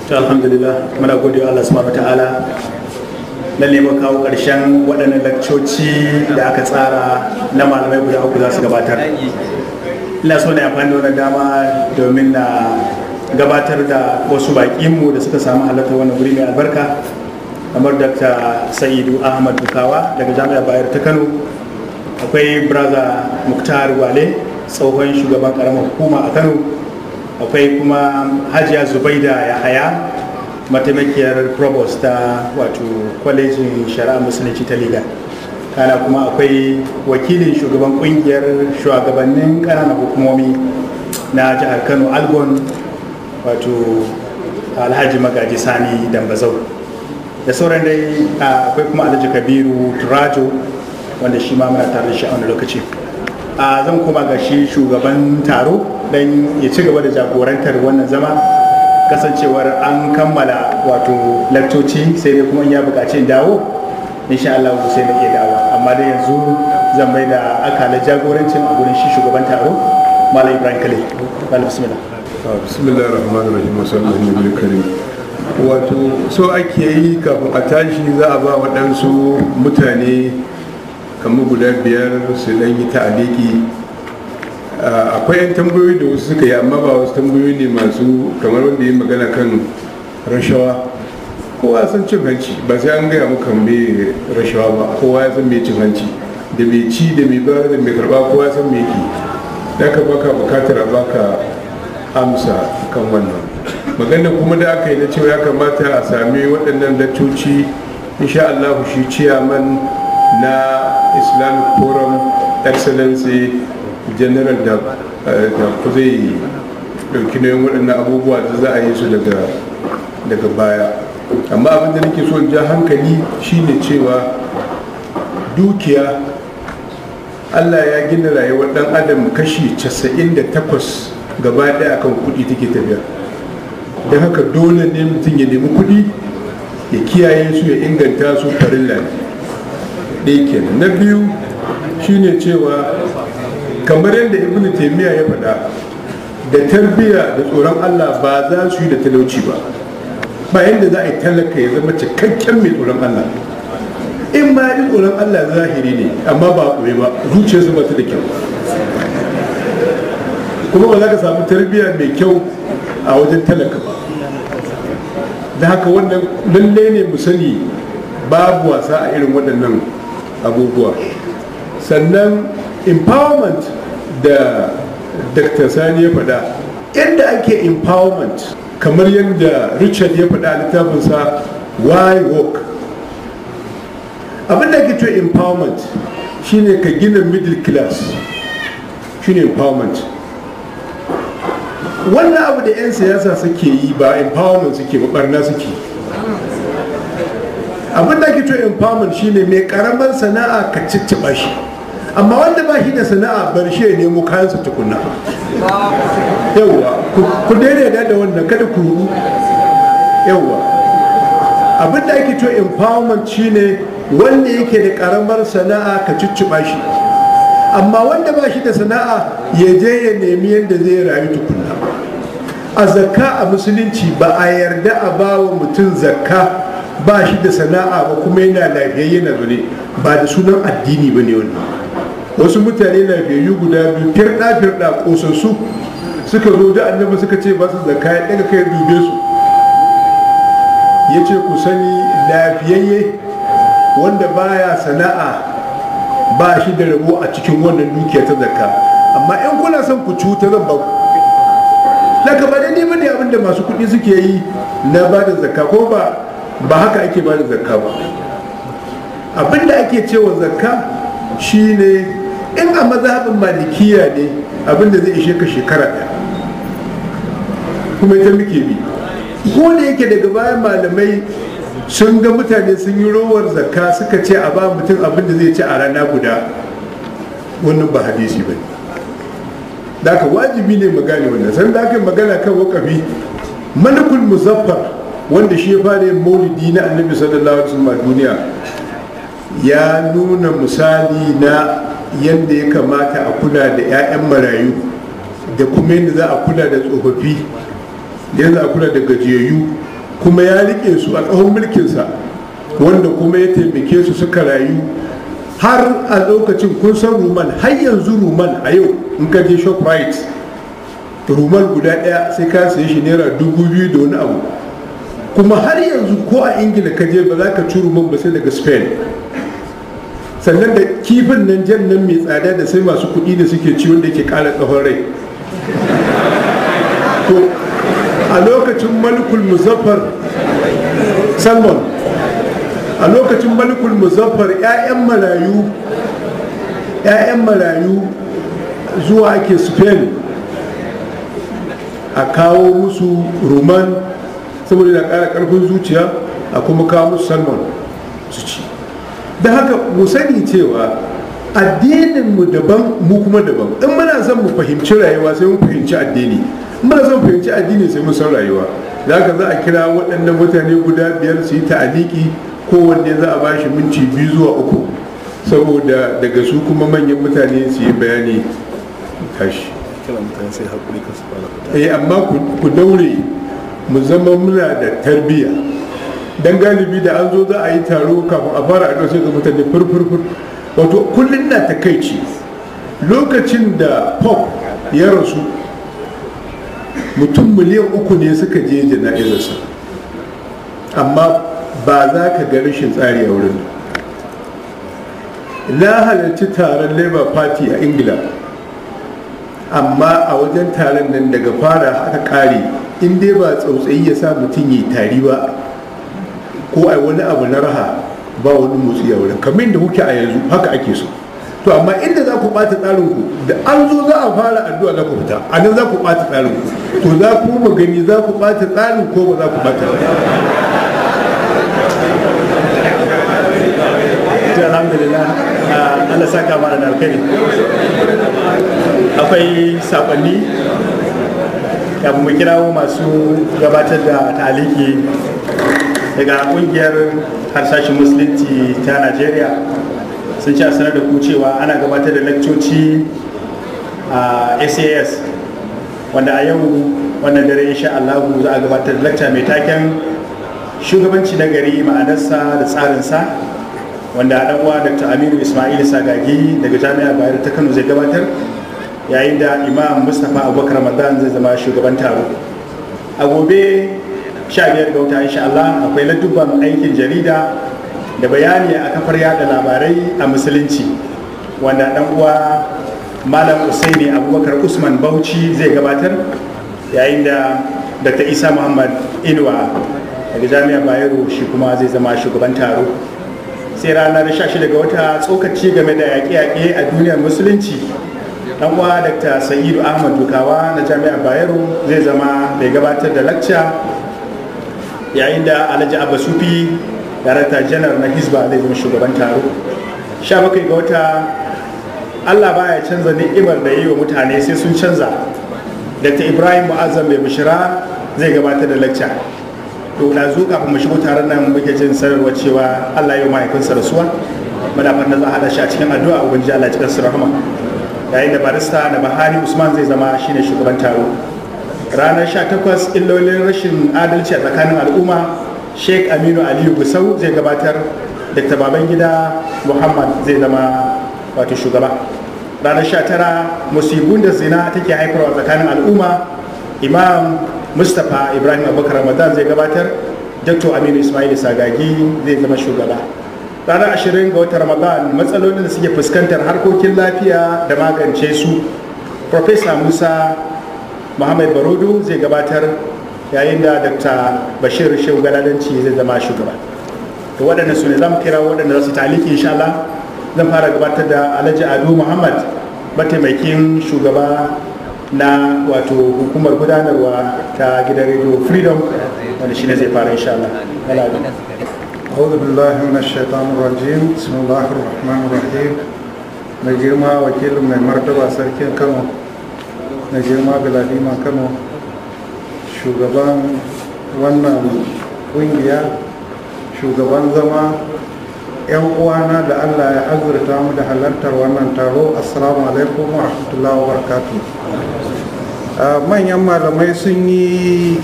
To alhamdulillah, muna gode wa Allah subhanahu ta'ala. Lalle mun kawo ƙarshen waɗannan lakcoci da aka tsara na malamai guda uku za su gabatar. Ina so na amfani da wannan dama domin na gabatar da wasu baƙinmu da suka samu halartar wannan guri mai albarka, kamar Dr. Sa'idu Ahmad Dukawa daga Jami'ar Bayero ta Kano. Akwai Brother Muktar Wale, tsohon shugaban ƙaramar hukuma a Kano. Akwai kuma Hajiya Zubaida Yahaya, mataimakiyar provost ta wato Kwalejin Shari'a Musulunci ta Liga. Kana kuma akwai wakilin shugaban kungiyar shugabannin ƙananan hukumomi na jihar Kano, ALGON, wato Alhaji Magaji Sani Dambazau, da sauran dai. Akwai kuma Alhaji Kabiru Turajo, wanda shi ma muna tare da shi a wani lokaci. Zan koma ga shi shugaban taro don ya ci gaba da jagorantar wannan zama, kasancewar an kammala wato lakcoci, sai dai kuma in ya buƙaci in dawo, insha Allah sai na iya dawo. Amma dai yanzu zan mai da akalar jagorancin a gurin shi shugaban taro, Malam Ibrahim Kale. Malam, bismillah. Bismillahir rahmanir rahim wa sallallahu alaihi karim. Wato so ake yi kafin a tashi za a ba waɗansu mutane kamar guda biyar su ɗan yi ta'aliki. Akwai 'yan tambayoyi da wasu suka yi, amma ba wasu tambayoyi ne masu kamar wanda ya magana kan rashawa. Kowa san cin hanci, ba sai an gaya muka me rashawa ba. Kowa ya san me cin hanci, da mai ci da mai bayar da mai karba, kowa ya san me yake da ka baka bukatar a baka amsa kan wannan magana. Kuma da aka yi na cewa ya kamata a sami waɗannan laccoci, insha Allah shi ciyaman na Islamic Forum, Excellency General, da zai ɗauki nauyin waɗannan abubuwa da za a yi su daga baya. Amma abin da nake so in ja hankali shine cewa dukiya, Allah ya gina rayuwar ɗan adam kashi 98 gaba ɗaya akan kuɗi take tafiya. Don haka dole ne mutum ya nemi kuɗi, ya kiyaye su, ya inganta su, farilla ne. Ɗaya kenan. Na biyu shine cewa kamar yadda Ibn Taimiyya ya faɗa, da tarbiyya da tsoron Allah ba za su yi da talauci ba. Ba yadda za a yi talaka ya zama cikakken mai tsoron Allah. In ma yi tsoron Allah zahiri ne, amma ba a ba, zuciyarsu ba ta da kyau. Kuma ba za ka samu tarbiyya mai kyau a wajen talaka ba. Da haka wannan lalle ne mu sani, babu wasa a irin waɗannan abubuwa. Sannan empowerment da Dr. Sani ya faɗa, yadda ake empowerment, kamar yadda Richard ya faɗa a littafinsa "Why Work", abin da ake cewa empowerment shine ka gina middle class, shine empowerment. Wannan abu da 'yan siyasa suke yi ba empowerment suke ba, barna suke. Abin da ake cewa empowerment shine mai karamar sana'a ka cicciɓa shi, amma wanda ba shi da sana'a, bar shi ya nemo kayansa tukunna. Yawwa, ku daina da wannan, kada ku rubu. Yawwa, abin da ake cewa empowerment shine wanda yake da karamar sana'a ka cicciɓa shi, amma wanda ba shi da sana'a ya je ya nemi yadda zai rayu tukunna. A zakka a musulunci, ba a yarda a ba wa mutum zakka ba shi da sana'a ba, kuma yana lafiyayye na zaune. Ba da sunan addini ba ne wannan. Wasu mutane lafiyayyu guda biyu, firɗa firɗa, ƙosassu, suka zo da Annabi suka ce ba su zakka. Ya ɗaga kai dube su, ya ce, "Ku sani, lafiyayye wanda baya sana'a ba shi da rabo a cikin wannan dukiya ta zakka, amma in kuna son ku cuta, zan ba ku." Daga ba daidai bane abinda masu kuɗi suke yi na ba da zakka, ko ba haka ake ba da zakka ba. Abinda ake cewa zakka shine, in a mazhabin Malikiya ne, abinda zai ishe ka shekara ɗaya, kuma ita muke bi. Ko da yake daga bayan malamai sun ga mutane sun yi rowar zakka, suka ce a ba mutum abin da zai ci a rana guda. Wannan ba hadisi ba. Da haka wajibi ne mu gane wannan. San da aka magana kan wakafi, Malikul Muzaffar, wanda shi ya fara yin maulidi na Annabi sallallahu alaihi wasallam a duniya, ya nuna misali na yadda ya kamata a kula da 'ya'yan marayu, da kuma yadda za a kula da tsofaffi, da yadda za a kula da gajiyayyu. Kuma ya rike su a tsawon mulkinsa, wanda kuma ya taimake su suka rayu har a lokacin. Kun san ruman, har yanzu ruman a yau in ka je Shoprite, ruman guda ɗaya sai ka sayi shi ₦2,000 da wani abu. Kuma har yanzu ko a Ingila ka je, ba za ka ci ruman ba sai daga Spain. Sannan da kifin nan jan nan mai tsada da sai masu kuɗi da suke ci, wanda yake ƙara tsawon rai. To, a lokacin Malikul Muzaffar Salman, a lokacin Malikul Muzaffar, 'ya'yan marayu zuwa ake Spain a kawo musu ruman saboda da ƙara ƙarfin zuciya, a kuma kawo musu salmon su ci. Don haka mu sani cewa addininmu daban, mu kuma daban. In muna son mu fahimci rayuwa, sai mu fahimci addini. In muna son fahimci addini, sai mu san rayuwa. Da haka za a kira waɗannan mutane guda biyar su yi ta'aliki. Kowanne za a ba shi minti 2 zuwa 3, saboda daga su kuma manyan mutane su yi bayani. Tashi. Eh, amma ku daure mu zama muna da tarbiyya, dan galibi da an zo za a yi taro, kafin a fara addu'a sai ga mutane furfurfur. Wato kullum na takaici, lokacin da Pope ya rasu, mutum 3 miliyan ne suka je jana'izarsa, amma ba za ka ga rashin tsari a wurin. Na halarci taron Labour Party a Ingila, amma a wajen taron nan, daga fara haka kare, in dai ba tsautsayi ya sa mutum yi tari ba ko ai wani abu na raha, ba wani motsi a wurin. Kamar da kuke a yanzu, haka ake so. To, amma inda za ku ɓata tsarin ku, da an zo za a fara addu'a za ku fita, a nan za ku ɓata tsarin ku. To, za ku mu gani za ku ɓata tsarin ko ba za ku ɓata ba. To, alhamdulillah, Allah saka mana da alkhairi. Akwai sakonni kafin mu kirawo masu gabatar da taliki. Daga kungiyar Harsashin Musulunci ta Najeriya, sun ci a sanar da ku cewa ana gabatar da lakcoci a SAS, wanda a yau wannan dare insha Allah za a gabatar da lakca mai taken "Shugabanci na gari, ma'anarsa da tsarinsa", wanda dan uwa Dr. Aminu Ismail Sagagi daga Jami'ar Bayero ta Kano zai gabatar, yayin da Imam Mustapha Abubakar Ramadan zai zama shugaban taro. A gobe 15 ga wata insha Allah akwai ladubban aikin jarida da bayani a kafar yada labarai a musulunci, wanda dan uwa Malam Usaini Abubakar Usman Bauchi zai gabatar, yayin da Dr. Isa Muhammad Inuwa daga Jami'ar Bayero shi kuma zai zama shugaban taro. Sai ranar 16 ga wata, tsokaci game da yaƙe-yaƙe a duniyar musulunci, dan uwa Dr. Sa'idu Ahmad Dukawa na Jami'ar Bayero zai zama mai gabatar da lakca, yayin da Alhaji Abba Sufi, darakta janar na Hizba, zai zama shugaban taro. 17 ga wata, "Allah baya canza ni'imar da yi wa mutane sai sun canza", Dr. Ibrahim Mu'azzam Mai Bishira zai gabatar da lakca. To, da zo kafin mu shigo taron nan muke jin sanarwa cewa Allah ya yi mahaifinsa rasuwa. Muna fatan za a hada shi a cikin addu'a, ubangiji Allah ya cikin su rahama, yayin da Barista na Bahari Usman zai zama shine shugaban taro. Ranar 18, illolin rashin adalci a tsakanin al'umma, Sheikh Aminu Aliyu Gusau zai gabatar, Dr. Babangida Muhammad zai zama wato shugaba. Ranar 19, musibun da zina take haifarwa tsakanin al'umma, Imam Mustapha Ibrahim Abubakar Ramadan zai gabatar, Dr. Aminu Ismail Sagagi zai zama shugaba. Ranar 20 ga watan Ramadan, matsalolin da suke fuskantar harkokin lafiya da magance su, Professor Musa Muhammad Barodo zai gabatar, yayin da Dr. Bashir Shehu Galadanci zai zama shugaba. To, waɗanda su ne za mu kira waɗanda za su taliki insha Allah. Zan fara gabatar da Alhaji Ado Muhammad, mataimakin shugaba na wato hukumar gudanarwa ta gidan Radio Freedom, wanda shine zai fara insha Allah. أعوذ بالله من الشيطان الرجيم، بسم الله الرحمن الرحيم. Mai girma wakilin mai martaba Sarkin Kano, mai girma Galadiman Kano, shugaban wannan kungiya, shugaban zama, 'yan uwana da Allah ya azurta mu da halartar wannan taro, assalamu alaikum wa rahmatullahi wa barakatuh. Manyan malamai sun yi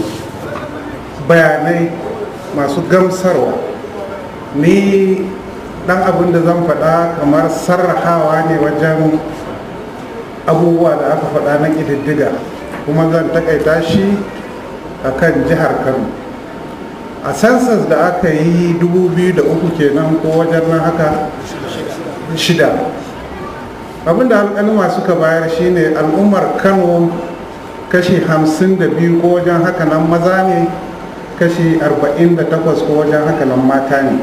bayanai masu gamsarwa. Ni dan abin da zan faɗa kamar sarrahawa ne wajen abubuwa da aka faɗa na ƙididdiga, kuma zan takaita shi a kan jihar Kano. A census da aka yi 2003 kenan ko wajen nan haka shida, abinda alƙaluma suka bayar shine al'ummar Kano kashi 52 ko wajen haka nan maza ne, kashi 48 ko wajen haka nan mata ne.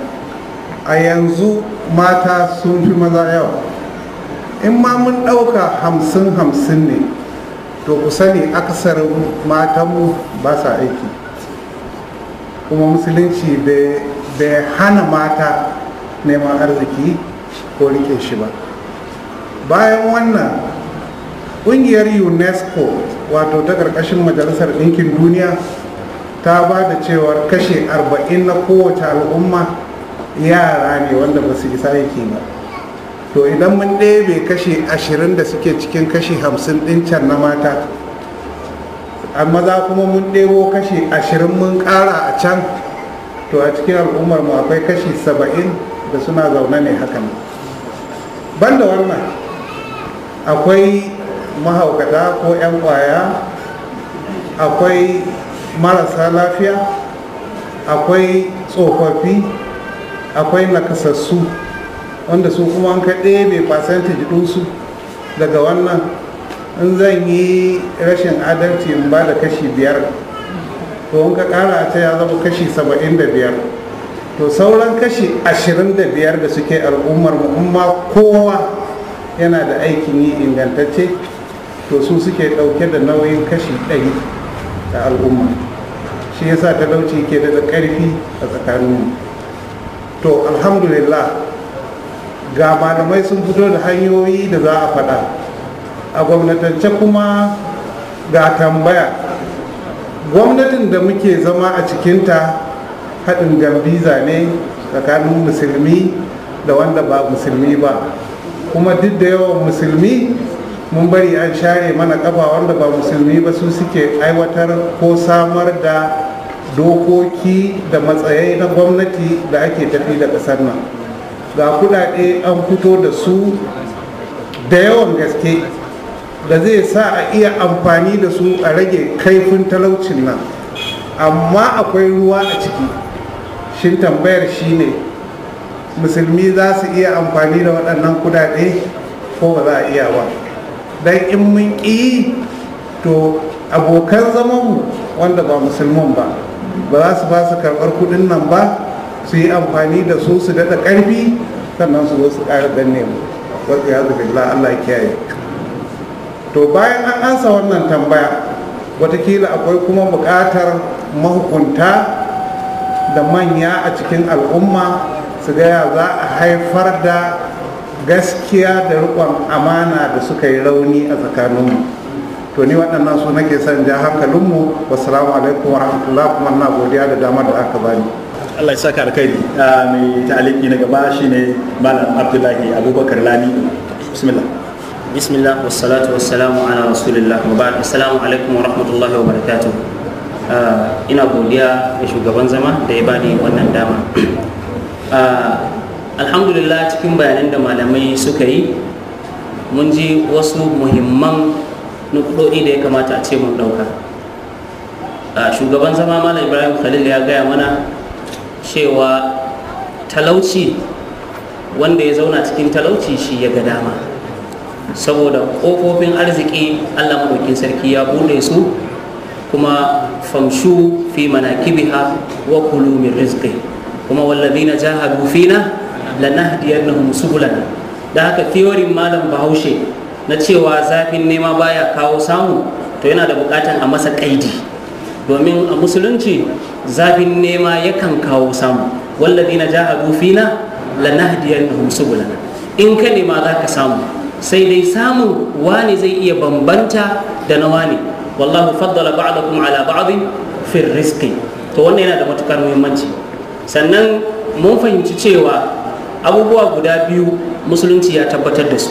A yanzu mata sun fi maza yawa. In ma mun ɗauka 50-50 ne, to ku sani akasarin matanmu ba sa aiki, kuma musulunci bai hana mata neman arziki ko rike shi ba. Bayan wannan, ƙungiyar UNESCO, wato ta ƙarƙashin Majalisar Ɗinkin Duniya, ta ba da cewar kashe 40 na kowace al'umma yara ne wanda ba su isa aiki ba. To idan mun ɗebe kashe 20 da suke cikin kashe 50 ɗin can na mata, a maza kuma mun ɗebo kashe 20 mun ƙara a can, to a cikin al'ummar mu akwai kashi 70 da suna zaune ne hakan. Banda wannan, akwai mahaukata ko 'yan ƙwaya, akwai marasa lafiya, akwai tsofaffi, akwai nakasassu, wanda su kuma an ka ɗebe percentage ɗinsu daga wannan, in zan yi rashin adalci in ba da kashi 5, to in ka ƙara a ce ya zama kashi 75. To sauran kashi 25 da suke al'ummar mu, in ma kowa yana da aikin yi ingantacce, to su suke ɗauke da nauyin kashi 100 da al'umma. Shi yasa talauci ke da ƙarfi a tsakaninmu. To alhamdulillah, ga malamai sun fito da hanyoyi da za a faɗa. A gwamnatance kuma ga tambaya: gwamnatin da muke zama a cikinta haɗin gambiza ne tsakanin musulmi da wanda ba musulmi ba, kuma duk da yawan musulmi mun bari an share mana kafa, wanda ba musulmi ba su suke aiwatar ko samar da dokoki da matsayai na gwamnati da ake tafi da ƙasar nan. Ga kudade an fito da su da yawan gaske da zai sa a iya amfani da su a rage kaifin talaucin nan, amma akwai ruwa a ciki. Shin tambayar shine, musulmi za su iya amfani da waɗannan kudade ko ba za a iya ba? Don in mun ƙi, to abokan zamanmu wanda ba musulman ba ba za su ba su karɓar kudin nan ba, su yi amfani da su su daɗa ƙarfi, sannan su zo su ƙara danne mu. Wasu ya billah, Allah kiyaye. To bayan an ansa wannan tambaya, watakila akwai kuma buƙatar mahukunta da manya a cikin al'umma su gaya za a haifar da gaskiya da riƙon amana da suka yi rauni a tsakaninmu. To ni waɗannan su nake son ja hankalinmu. Wassalamu alaikum wa rahmatullah, kuma ina godiya da damar da aka bani. Allah ya saka alkhairi. Mai ta'aliki na gaba shine Malam Abdullahi Abubakar Lami. Bismillah. Bismillah, wassalatu wassalamu ala rasulillah, wa ba'd. Assalamu alaikum wa rahmatullahi wa barakatuh. Ina godiya ga shugaban zama da ya bani wannan dama. Alhamdulillah, cikin bayanan da malamai suka yi, mun ji wasu muhimman nukudodi da ya kamata a ce mun ɗauka. Shugaban zama Malam Ibrahim Khalil ya gaya mana cewa talauci, wanda ya zauna cikin talauci shi ya ga dama, saboda ƙofofin arziki Allah maɗaukin sarki ya buɗe su, kuma famshu fi manakibiha wa kulu min rizqi, kuma wallazina jahadu fina lanahdiyannahum subulana. Da haka theory Malam Bahaushe na cewa zafin nema baya kawo samu, to yana da bukatan a masa kaidi, domin a musulunci zafin nema yakan kawo samu. Wallazina jahadu fina lanahdiyannahum subulana. In ka nema za ka samu, sai dai samun wani zai iya bambanta da na wani. Wallahu faddala ba'dakum ala ba'din fi rizqi. To wannan yana da matukar muhimmanci. Sannan mun fahimci cewa abubuwa guda biyu musulunci ya tabbatar da su.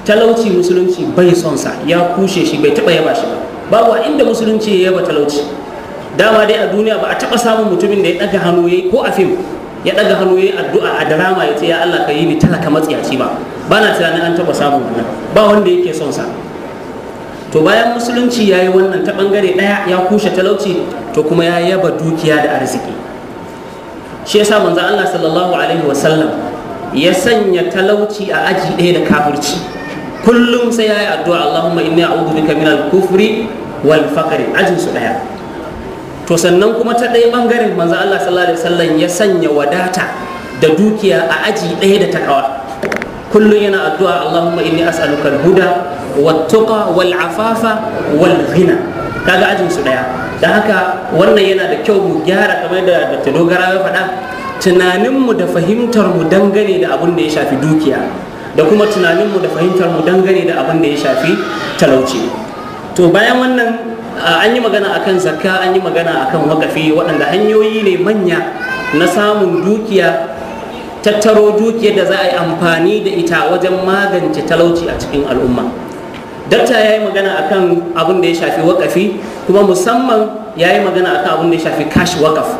Talauci musulunci bai son sa, ya kushe shi, bai taba yaba shi ba. Babu inda musulunci ya yaba talauci. Dama dai a duniya ba a taɓa samun mutumin da ya ɗaga hannu yayi ko a fim ya ɗaga hannu yayi addu'a a drama ya ce ya Allah ka yi ni talaka matsiyaci ba. Ba na tunanin an taɓa samun wannan, ba wanda yake son sa. To bayan musulunci ya yi wannan ta ɓangare ɗaya ya kushe talauci, to kuma ya yaba dukiya da arziki. Shi yasa manzo Allah sallallahu alaihi wasallam ya sanya talauci a aji ɗaya da kafirci. Kullum sai ya yi addu'a Allahumma inni a'udhu bika min al-kufri wal faqri, ajin su ɗaya. To sannan kuma ta ɗaya ɓangaren manzo Allah sallallahu alaihi wasallam ya sanya wadata da dukiya a aji ɗaya da takawa. Kullum yana addu'a Allahumma inni as'aluka al-huda wat-tuqa wal-afafa wal-ghina. Kaga ajin su ɗaya. Dan haka wannan yana da kyau mu gyara, kamar da Dr. Dogara ya faɗa, tunaninmu da fahimtar mu dangane da abin da ya shafi dukiya, da kuma tunaninmu da fahimtar mu dangane da abin da ya shafi talauci. To bayan wannan an yi magana akan zakka, an yi magana akan wakafi, waɗanda hanyoyi ne manya na samun dukiya, tattaro dukiyar da za a yi amfani da ita wajen magance talauci a cikin al'umma. Dakta ya yi magana akan abin da ya shafi wakafi, kuma musamman ya yi magana akan abin da ya shafi cash wakaf.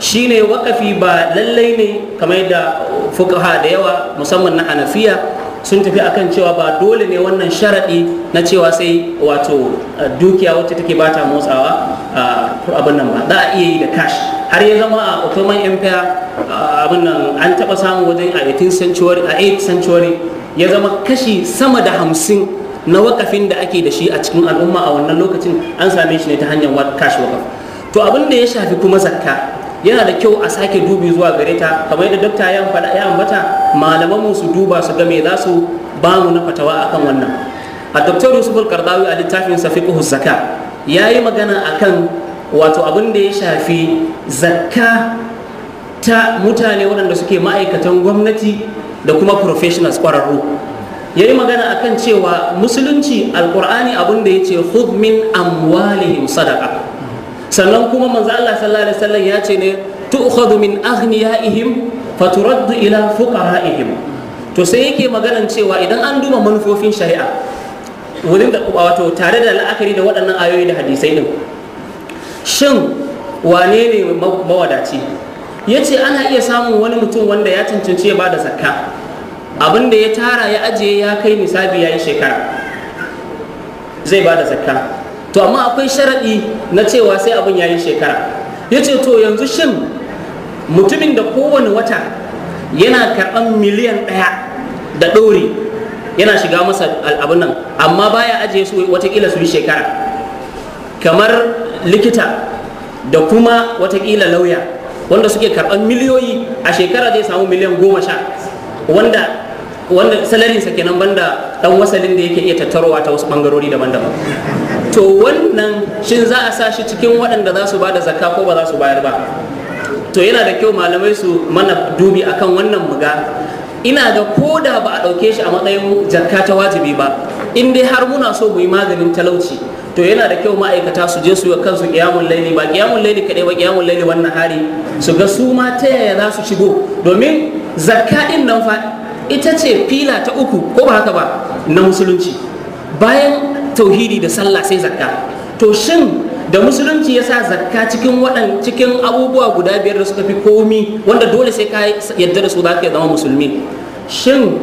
Shi ne wakafi ba lallai ne kamar yadda fuqaha da yawa musamman na Hanafiya sun tafi akan cewa ba dole ne wannan sharaɗi na cewa sai wato dukiya wacce take bata motsawa abin nan ba, za a iya yi da cash. Har ya zama a Ottoman Empire abin nan an taɓa samun wajen a 18th century, a 8th century ya zama kashi sama da 50 na wakafin da ake da shi a cikin al'umma a wannan lokacin an same shi ne ta hanyar cash wakaf. To abin da ya shafi kuma zakka yana da kyau a sake dubi zuwa gare ta, kamar yadda dokta ya faɗa ya ambata, malaman mu su duba su ga me za su ba mu na fatawa akan wannan. A Dr. Yusuf Al-Qaradawi a littafin sa Fiqhu Zakka yayi magana akan wato abin da ya shafi zakka ta mutane waɗanda suke ma'aikatan gwamnati da kuma professionals ƙwararru. Yayi magana akan cewa musulunci alqur'ani abin da yace khudh min amwalihim sadaqa, sannan kuma manzo Allah sallallahu alaihi wasallam ya ce ne tu'khadhu min aghniyaihim faturaddu ila fuqaraihim. To sai yake maganan cewa idan an duba manufofin shari'a wurin da wato tare da la'akari da waɗannan ayoyi da hadisai din, shin wane ne mawadaci? Yace ana iya samun wani mutum wanda ya cancanci ya bada zakka, abin da ya tara ya ajiye ya kai nisabi ya yi shekara zai bada zakka. To amma akwai sharaɗi na cewa sai abin ya yi shekara. Ya ce to yanzu shin mutumin da kowane wata yana karɓan 1 miliyan da ɗori yana shiga masa abin nan, amma baya ajiye su watakila su yi shekara, kamar likita da kuma watakila lauya wanda suke karɓan miliyoyi a shekara zai samu 10 miliyan wanda salarinsa kenan banda dan wasalin da yake iya tattarowa ta wasu bangarori daban-daban. To wannan shin za a sa shi cikin waɗanda za su ba da zakka ko ba za su bayar ba? To yana da kyau malamai su mana dubi akan wannan muga. Ina ga ko da ba a ɗauke shi a matsayin zakka ta wajibi ba, in dai har muna so mu yi maganin talauci, to yana da kyau ma'aikata su je su yi kansu ƙiyamun laili, ba ƙiyamun laili kaɗai ba, ƙiyamun laili wannan hari, su ga su ma ta yaya za su shigo, domin zakka ɗin nan fa ita ce fila ta uku, ko ba haka ba, na musulunci bayan tauhidi da sallah sai zakka. To shin da musulunci ya sa zakka cikin cikin abubuwa guda biyar da suka fi komi wanda dole sai ka yadda da su za ka zama musulmi, shin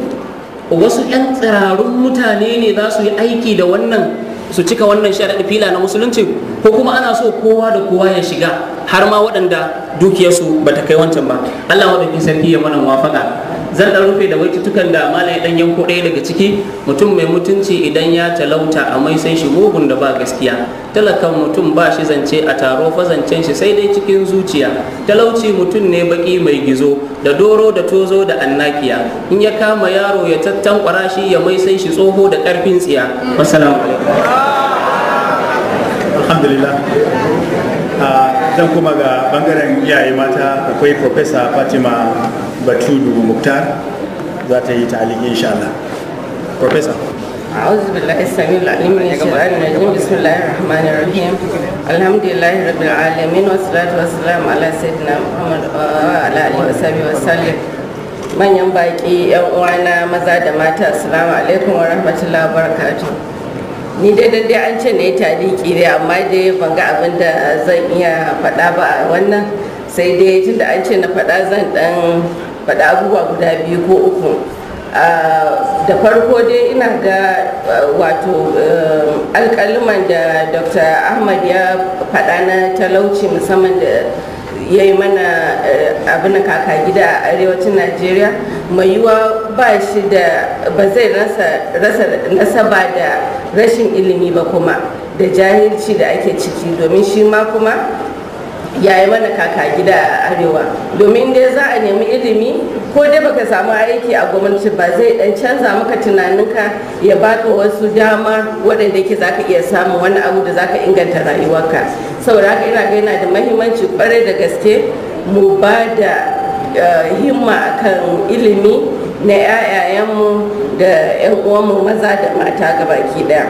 wasu 'yan tsirarun mutane ne za su yi aiki da wannan su cika wannan sharaɗi fila na musulunci, ko kuma ana so kowa da kowa ya shiga har ma waɗanda dukiyarsu ba ta kai wancan ba? Allah maɗaukin sarki ya mana muwafaka. Zan ɗan rufe da baitutukan da malai ɗan yanko ɗaya daga ciki. Mutum mai mutunci idan ya talauta a mai sai shi mugun da ba gaskiya, talakan mutum ba shi zance a taro fa zancen shi sai dai cikin zuciya, talauci mutum ne baki mai gizo da doro da tozo da annakiya, in ya kama yaro ya tattankwara shi ya mai sai shi tsoho da ƙarfin tsiya. Wassalamu alaikum. Alhamdulillah. Zan kuma ga bangaren iyaye mata, akwai Professor Fatima Batulu Muktar za ta yi ta'aliki insha Allah. Professor. أعوذ بالله السميع العليم من الشيطان الرجيم. بسم الله الرحمن الرحيم. الحمد لله رب العالمين والصلاة والسلام على سيدنا محمد وعلى آله وصحبه وسلم. Manyan baki, yan uwana maza da mata, assalamu alaikum wa rahmatullahi wa barakatuh. Ni dai dai an ce na yi taliki dai, amma dai ban ga abin da zan iya faɗa ba a wannan, sai dai tunda an ce na faɗa zan ɗan faɗa abubuwa guda biyu ko uku. Da farko dai ina ga wato alƙaluman da Dr. Ahmad ya faɗa na talauci, musamman da ya yi mana abin kaka gida a arewacin Najeriya, mai yiwuwa ba shi da ba zai rasa nasaba da rashin ilimi ba, kuma da jahilci da ake ciki, domin shi ma kuma ya yi mana kaka gida a arewa. Domin dai za a nemi ilimi, ko dai baka samu aiki a gwamnati ba, zai dan canza maka tunaninka, ya baka wasu dama waɗanda yake zaka iya samun wani abu da zaka inganta rayuwarka. Saboda haka ina ga yana da mahimmanci kwarai da gaske mu ba da himma akan ilimi na 'ya'yayenmu da 'yan uwanmu maza da mata gabaki daya.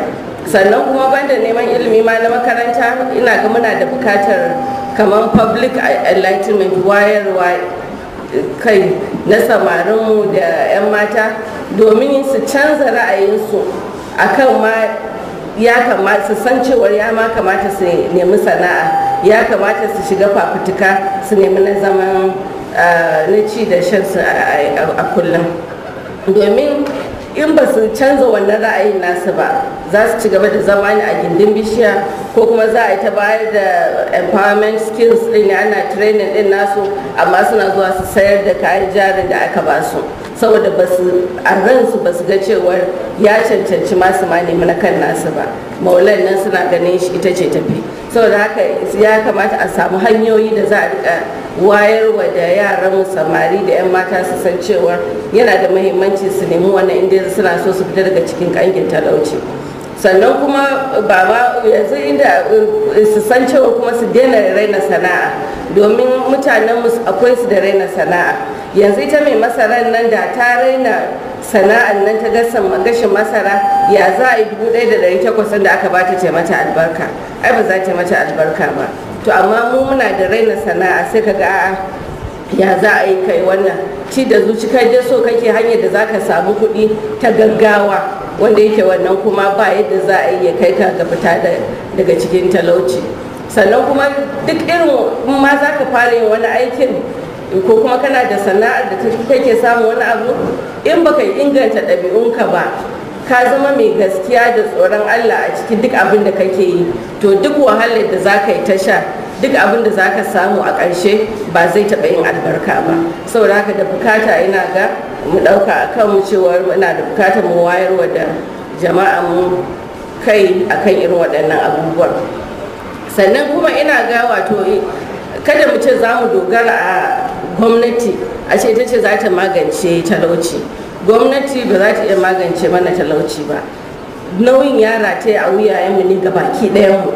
Sannan kuma banda neman ilimi ma na makaranta, ina ga muna da bukatar kamar public enlightenment, wayarwa kai na samarinmu da 'yan mata, domin su canza ra'ayinsu akan ma ya kamata su san cewar ya ma kamata su nemi sana'a, ya kamata su shiga fafutuka su nemi na zaman na ci da shan su a kullum. Domin in ba su canza wannan ra'ayin nasu ba, za su ci gaba da zama ne a gindin bishiya, ko kuma za a yi ta bayar da empowerment skills din, ana training din nasu, amma suna zuwa su sayar da kayan jarin da aka ba su, saboda ba su a ransu ba su ga cewar ya cancanci masu ma nemi na kan nasu ba. Maulan nan suna ganin shi ita ce tafi. Saboda haka ya kamata a samu hanyoyi da za a rika wayarwa da yaran samari da 'yan mata, su san cewar yana da muhimmanci su nemi wannan inda suna so su fita daga cikin kangin talauci. Sannan kuma ba ma yanzu inda su san cewa kuma su daina raina sana'a, domin mutanen mu akwai su da raina sana'a. Yanzu ita mai masaran nan, da ta raina sana'an nan ta gashin masara, ya za a yi 1800 da aka bata ce mata albarka? Ai ba za ta mata albarka ba. To amma mu muna da raina sana'a, sai ka ga a'a, ya za a yi kai wannan ci da zuci, kai dai so kake hanyar da zaka samu kuɗi ta gaggawa, wanda yake wannan kuma ba yadda za a yi ya kai ka ga fita daga cikin talauci. Sannan kuma duk irin ma za ka fara yin wani aikin, ko kuma kana da sana'ar da kake samun wani abu, in baka inganta ɗabi'unka ba, ka zama mai gaskiya da tsoron Allah a cikin duk abin da kake yi, to duk wahalar da za ka yi ta sha, duk abin da za ka samu a ƙarshe ba zai taɓa yin albarka ba. Saboda haka da bukata ina ga mu ɗauka a kan mu cewar muna da bukatar mu wayarwa da jama'a mu kai akan irin waɗannan abubuwan. Sannan kuma ina ga wato kada mu ce za mu dogara a gwamnati, a ce ita ce za ta magance talauci. Gwamnati ba za ta iya magance mana talauci ba. Nauyin ya rataya a wuyayenmu ne ga baki ɗayanmu.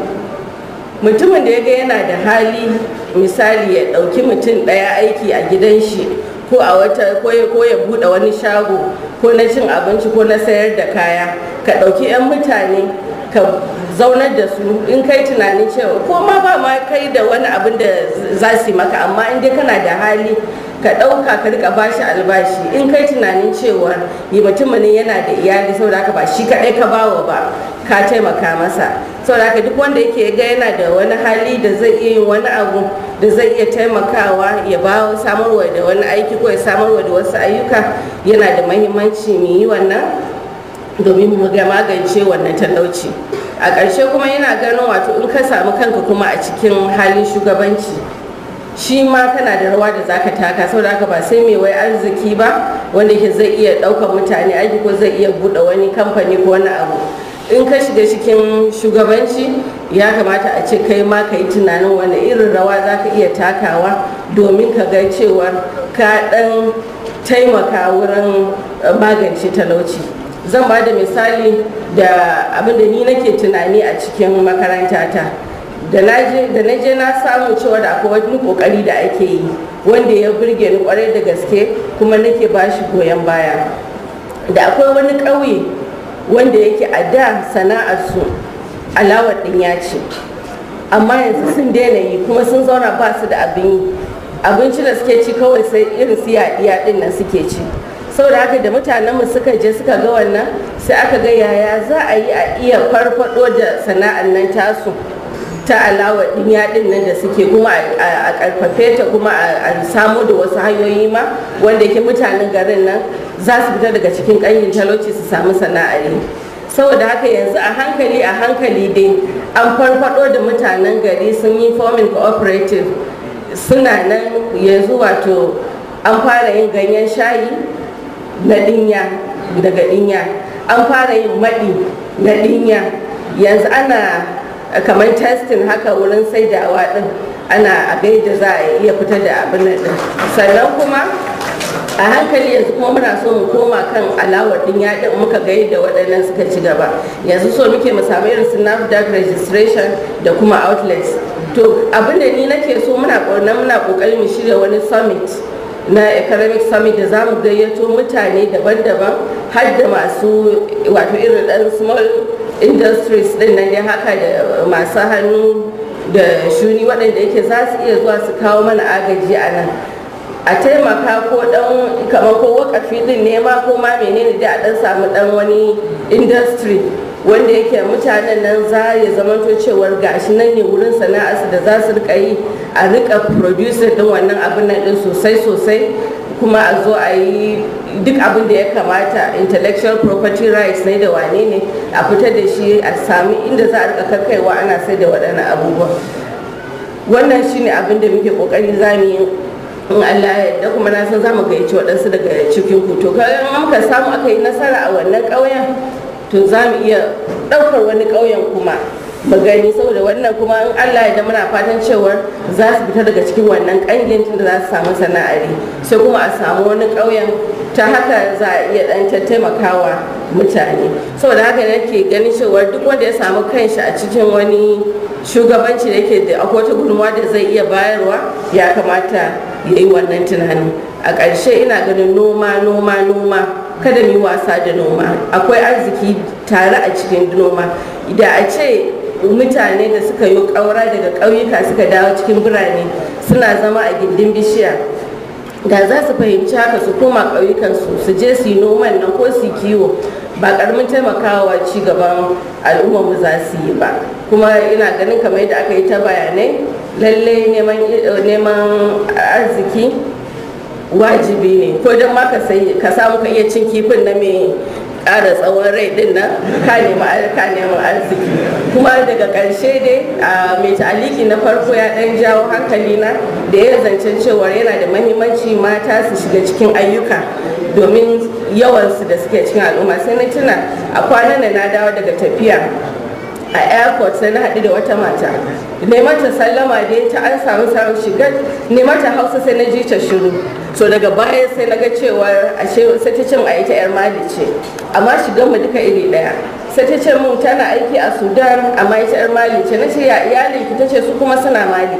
Mutumin da ya ga yana da hali, misali ya ɗauki mutum ɗaya aiki a gidan shi, ko a wata ko ya buɗe wani shago, ko na cin abinci ko na sayar da kaya, ka ɗauki 'yan mutane ka zaunar da su, in kai tunanin cewa ko ma ba ma kai da wani abin da za su yi maka, amma in dai kana da hali ka ɗauka ka rika bashi albashi, in kai tunanin cewa yi mutumin yana da iyali, saboda haka ba shi kaɗai ka bawa ba, ka taimaka masa. Saboda haka duk wanda yake ga yana da wani hali da zai iya yin wani abu da zai iya taimakawa ya ba samarwa da wani aiki ko ya samarwa da wasu ayyuka, yana da mahimmanci mu yi wannan domin mu ga magance wannan talauci. A ƙarshe kuma yana ganin wato in ka samu kanka kuma a cikin halin shugabanci, shi ma kana da rawa da zaka taka. Saboda haka ba sai mai wai arziki ba wanda yake zai iya ɗaukar mutane aiki ko zai iya buɗe wani kamfani ko wani abu. In ka shiga cikin shugabanci, ya kamata a ce kai ma ka yi tunanin wani irin rawa za ka iya takawa domin ka ga cewar ka ɗan taimaka wurin magance talauci. Zan ba da misali da abin da ni nake tunani a cikin makarantata. Da na je na samu cewa da akwai wani kokari da ake yi wanda ya burge ni kwarai da gaske, kuma nake ba shi goyon baya. Da akwai wani ƙauye wanda yake a da sana'arsu alawar ɗinya ce, amma yanzu sun daina yi, kuma sun zauna ba su da abin yi. Abinci da suke ci kawai sai irin su yaɗiya ɗin nan suke ci. Saboda haka da mutanenmu suka je suka ga wannan, sai aka ga yaya za a yi a iya farfado da sana'ar nan tasu ta alawa dinya din nan da suke, kuma a karfafe ta, kuma a samu da wasu hanyoyi ma wanda yake mutanen garin nan za su fita daga cikin ƙangin talauci su samu sana'ar yi. Saboda haka yanzu a hankali a hankali dai an farfado da mutanen gari, sun yi forming cooperative, suna nan yanzu. Wato an fara yin ganyen shayi na dinya daga dinya, an fara yin maɗi na dinya, yanzu ana kamar testing haka wurin saidawa din, ana a gaida za a iya fitar da abin nan din. Sannan kuma a hankali yanzu kuma muna so mu koma kan alawar dinya din. Muka ga yadda waɗannan suka ci gaba, yanzu so muke mu samu irin su NAFDAC registration da kuma outlets. To abin da ni nake so, muna ƙoƙarin mu shirya wani summit na economic summit da za mu gayyato mutane daban-daban, har da masu wato irin ɗan small industries din nan dai haka, da masu hannu da shuni, waɗanda yake za su iya zuwa su kawo mana agaji a nan, a taimaka ko dan kamar ko wakafi din nema ko ma menene dai, a dan samu dan wani industry wanda yake mutanen nan za ya zamanto cewar gashi nan ne wurin sana'arsu da za su rika yi, a rika producer din wannan abin nan din sosai sosai, kuma a zo a yi duk abin da ya kamata, intellectual property rights ne da wane ne, a fitar da shi, a sami inda za a rika kakkaiwa ana sai da waɗannan abubuwan. Wannan shine abin da muke kokari za mu yi in Allah ya yarda, kuma na san za mu gayyaci waɗansu daga cikin ku. To kayan muka samu aka yi nasara a wannan ƙauyen, to za mu iya ɗaukar wani ƙauyen kuma mu gani. Saboda wannan kuma in Allah ya da muna fatan cewar za su fita daga cikin wannan ƙangin, tunda za su samu sana'ari, sai kuma a samu wani ƙauyen. Ta haka za a iya ɗan taimakawa mutane. Saboda haka nake ganin cewar duk wanda ya samu kanshi a cikin wani shugabanci da yake da akwai wata gudunmawa da zai iya bayarwa, ya kamata ya yi wannan tunanin. A ƙarshe ina ganin noma, noma, noma, kada mu yi wasa da noma. Akwai arziki tare a cikin noma. Da a ce mutane da suka yi ƙaura daga ƙauyuka suka dawo cikin birane suna zama a gindin bishiya, da za su fahimci haka su koma ƙauyukansu su je su yi noman nan ko su kiwo, ba ƙaramin taimakawa ci gaban al'ummarmu za su yi ba. Kuma ina ganin kamar yadda aka yi ta bayanai, lalle neman arziki wajibi ne, ko don ma ka samu ka iya cin kifin na mai ƙara tsawon rai din nan, ka nemi arziki. Kuma daga ƙarshe dai, a mai ta'aliki na farko ya ɗan jawo hankali na da ya zancen cewa yana da mahimmanci mata su shiga cikin ayyuka domin yawansu da suke cikin al'umma. Sai na tuna a kwanan nan na dawo daga tafiya, a airport sai na haɗu da wata mata. Ne mata sallama dai, ta an samu samun shiga, ne mata Hausa, sai na ji ta shiru. So daga baya sai na ga cewa ashe sai ta ce a ita yar Mali ce, amma shigan mu duka iri ɗaya. Sai ta ce mun tana aiki a Sudan, amma ita yar Mali ce. Na ce, "Ya iyalin ki?" Ta ce su kuma suna Mali.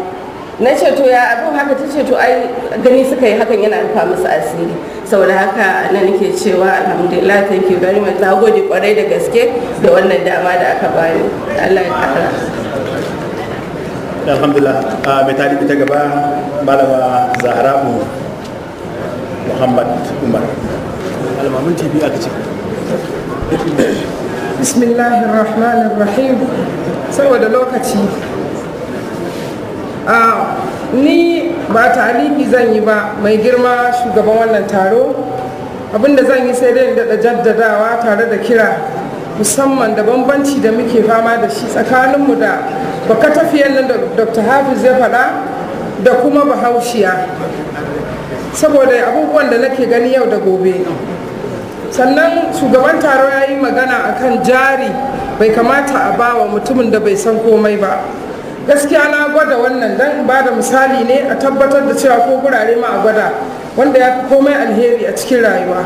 Na ce, "To ya abin haka?" Ta ce to ai gani suka yi hakan yana rufa musu asiri. Saboda haka nan nake cewa alhamdulillah, thank you very much. Na gode kwarai da gaske da wannan dama da aka bani. Allah ya kara. Alhamdulillah. Mai tarihi ta gaba, Malama Zahra'u Muhammad Umar. Almamun TV aka ce. Bismillahirrahmanirrahim. Saboda lokaci, ni ba ta'aliki zan yi ba. Mai girma shugaban wannan taro, abinda zan yi sai dai daɗa jaddadawa tare da kira, musamman da bambanci da muke fama da shi tsakaninmu da baka tafiyan nan da Dr. Hafiz ya faɗa da kuma Bahaushiya, saboda abubuwan da nake gani yau da gobe. Sannan shugaban taro ya yi magana akan jari bai kamata a ba wa mutumin da bai san komai ba. Gaskiya na gwada wannan, don ba da misali ne a tabbatar da cewa ko gurare ma a gwada wanda ya fi komai alheri a cikin rayuwa.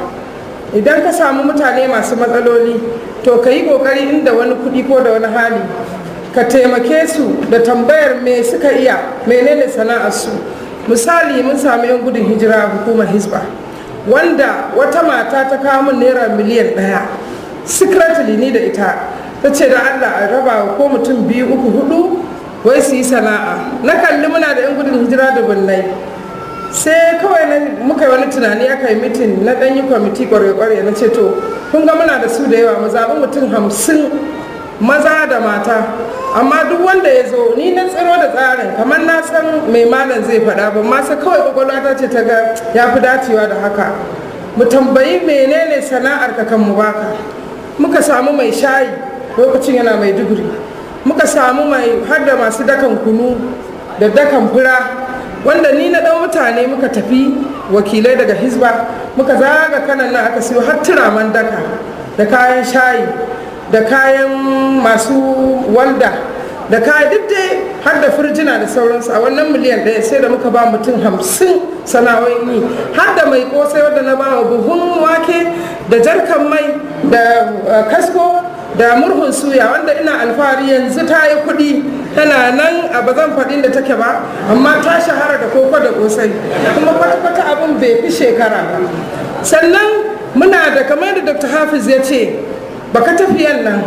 Idan ka samu mutane masu matsaloli, to ka yi kokari inda wani kuɗi ko da wani hali ka taimake su da tambayar me suka iya, menene sana'arsu. Misali, mun sami 'yan gudun hijira a hukumar Hisba, wanda wata mata ta kawo min naira 1 miliyan secretly, ni da ita. Ta ce da Allah a raba ko mutum biyu, uku, hudu, wai su yi sana'a. Na kalli muna da 'yan gudun hijira da bunnai. Sai kawai muka yi wani tunani, aka yi mitin na ɗanyi kwamiti ƙwarya-ƙwarya, na ce to kun ga muna da su da yawa, mu zaɓi mutum 50 maza da mata, amma duk wanda ya zo, ni na tsiro da tsarin kamar na san mai malam zai faɗa ba ma, sai kawai kwakwalwa ta ce ta ga ya fi dacewa da haka, mu tambayi menene sana'ar ka kan mu baka. Muka samu mai shayi lokacin yana Maiduguri, muka samu mai har da masu dakan kunu da dakan fura, wanda ni na ɗau mutane muka tafi, wakilai daga Hizba, muka zaga kanan nan, aka siyo har turaman daka da kayan shayi da kayan masu walda da kayan duk dai, har da firjina da sauransu. A wannan miliyan 1 sai da muka ba mutum 50 sana'o'in yi, har da mai kosai wadda na ba wa buhun wake da jarkan mai da kasko da murhun suya, wanda ina alfahari yanzu ta yi kuɗi, tana nan a ba zan faɗin da take ba, amma ta shahara da koko da kosai, kuma kwata-kwata abin bai fi shekara ba. Sannan muna da, kamar da Dr. Hafiz ya ce, baka tafiyan nan,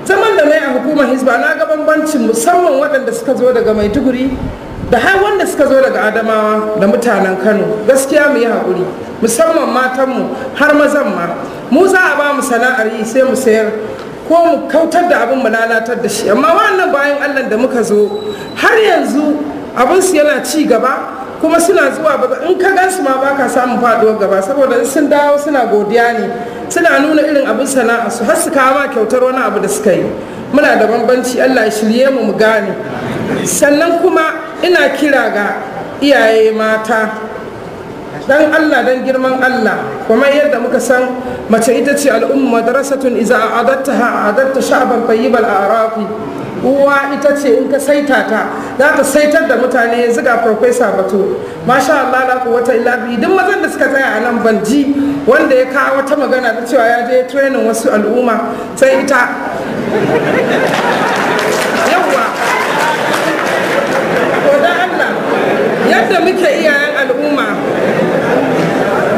zaman da na yi a hukumar Hizba na ga bambancin, musamman waɗanda suka zo daga Maiduguri da har wanda suka zo daga Adamawa da mutanen Kano. Gaskiya mu yi haƙuri, musamman matanmu har mazan ma. Mu za a ba mu sana'ar yi sai mu sayar ko mu kautar da abin, mu lalatar da shi, amma wannan bayan Allah da muka zo har yanzu abin su yana ci gaba, kuma suna zuwa ba in ka gansu ma baka samun faduwar gaba, saboda in sun dawo suna godiya ne, suna nuna irin abin sana'a su, har su kawo ma kyautar wani abu da suka yi. Muna da bambanci, Allah ya shirye mu mu gane. Sannan kuma ina kira ga iyaye mata, dan Allah, dan girman Allah, kuma yadda muka san mace ita ce الأم مدرسة إذا أعددتها أعددت شعبا طيب الأعراق. Uwa ita ce in ka saita ta za ta saitar da mutane. Yanzu ga Professor Batu, masha Allah la quwwata illa bi. Duk mazan da suka tsaya a nan ban ji wanda ya kawo wata magana ta cewa ya je training wasu al'umma sai ita. Yawwa, ko dan Allah, yadda muke iyayen al'umma,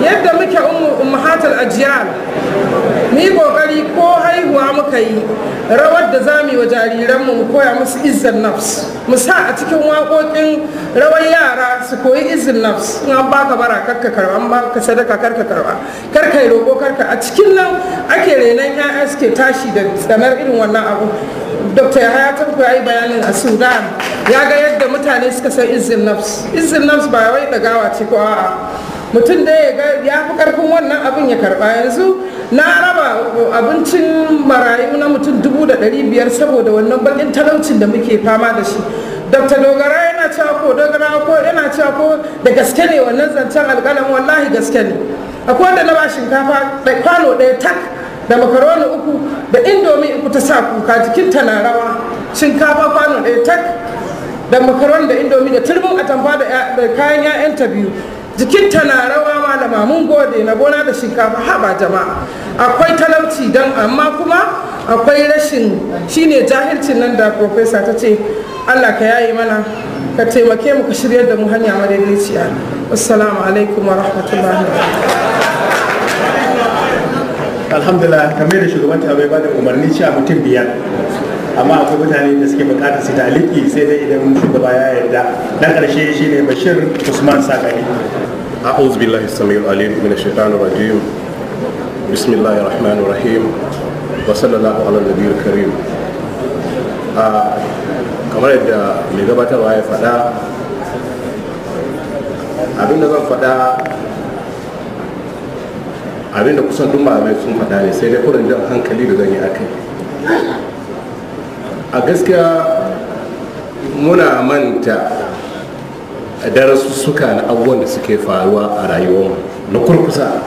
yadda muke أمهات الأجيال, mu yi kokari ko haihuwa muka yi, rawar da za mu yi wa jariranmu, mu koya musu عزة النفس, mu sa a cikin waƙoƙin rawar yara su koyi عزة النفس. In an baka bara karka karba, an baka sadaka karka karba, karka yi roƙo, karka. A cikin nan ake renon 'ya'ya, suke tashi da tsanar irin wannan abu. Dr. Yahaya Tanko ya yi bayanin a Sudan ya ga yadda mutane suka san عزة النفس. عزة النفس ba wai ɗagawa ce ko a'a, mutum da ya ga ya fi karfin wannan abin ya karba. Yanzu na raba abincin marayu na mutum 500,000 saboda wannan bakin talaucin da muke fama da shi. Dr. Dogara yana cewa ko Dogara ko yana cewa ko da gaske ne wannan zancen alƙalam, wallahi gaske ne. Akwai wanda na ba shinkafa kwano ɗaya tak da makaroni uku da Indomie uku, ta sa kuka, jikinta na rawa. Shinkafa kwano ɗaya tak da makaroni da Indomie da turmin atamfa da kayan 'ya'yanta biyu, jikinta na rawa. "Malama, mun gode, na gona da shinkafa." Haba jama'a, akwai talauci dan, amma kuma akwai rashin, shine jahilcin nan da professor ta ce. Allah ka yayi mana, ka taimake mu, ka shiryar da mu hanya madaidaiciya. Assalamu alaikum wa rahmatullahi. Alhamdulillah, kamar da shugaban taro ya bada umarni cewa mutum biyar, amma akwai mutane da suke bukatar su taliki, sai dai idan shugaba ya yarda. Na karshe shine Bashir Usman Sakari. أعوذ بالله السميع العليم من الشيطان الرجيم. بسم الله الرحمن الرحيم وصلى الله على النبي الكريم. Kamar yadda mai gabatarwa ya faɗa, abinda zan faɗa abinda kusan duk malamai sun faɗa ne, sai dai kurin jan hankali da zan yi akai. A gaskiya muna manta darasussuka na abubuwan da suke faruwa a rayuwarmu na kurkusa.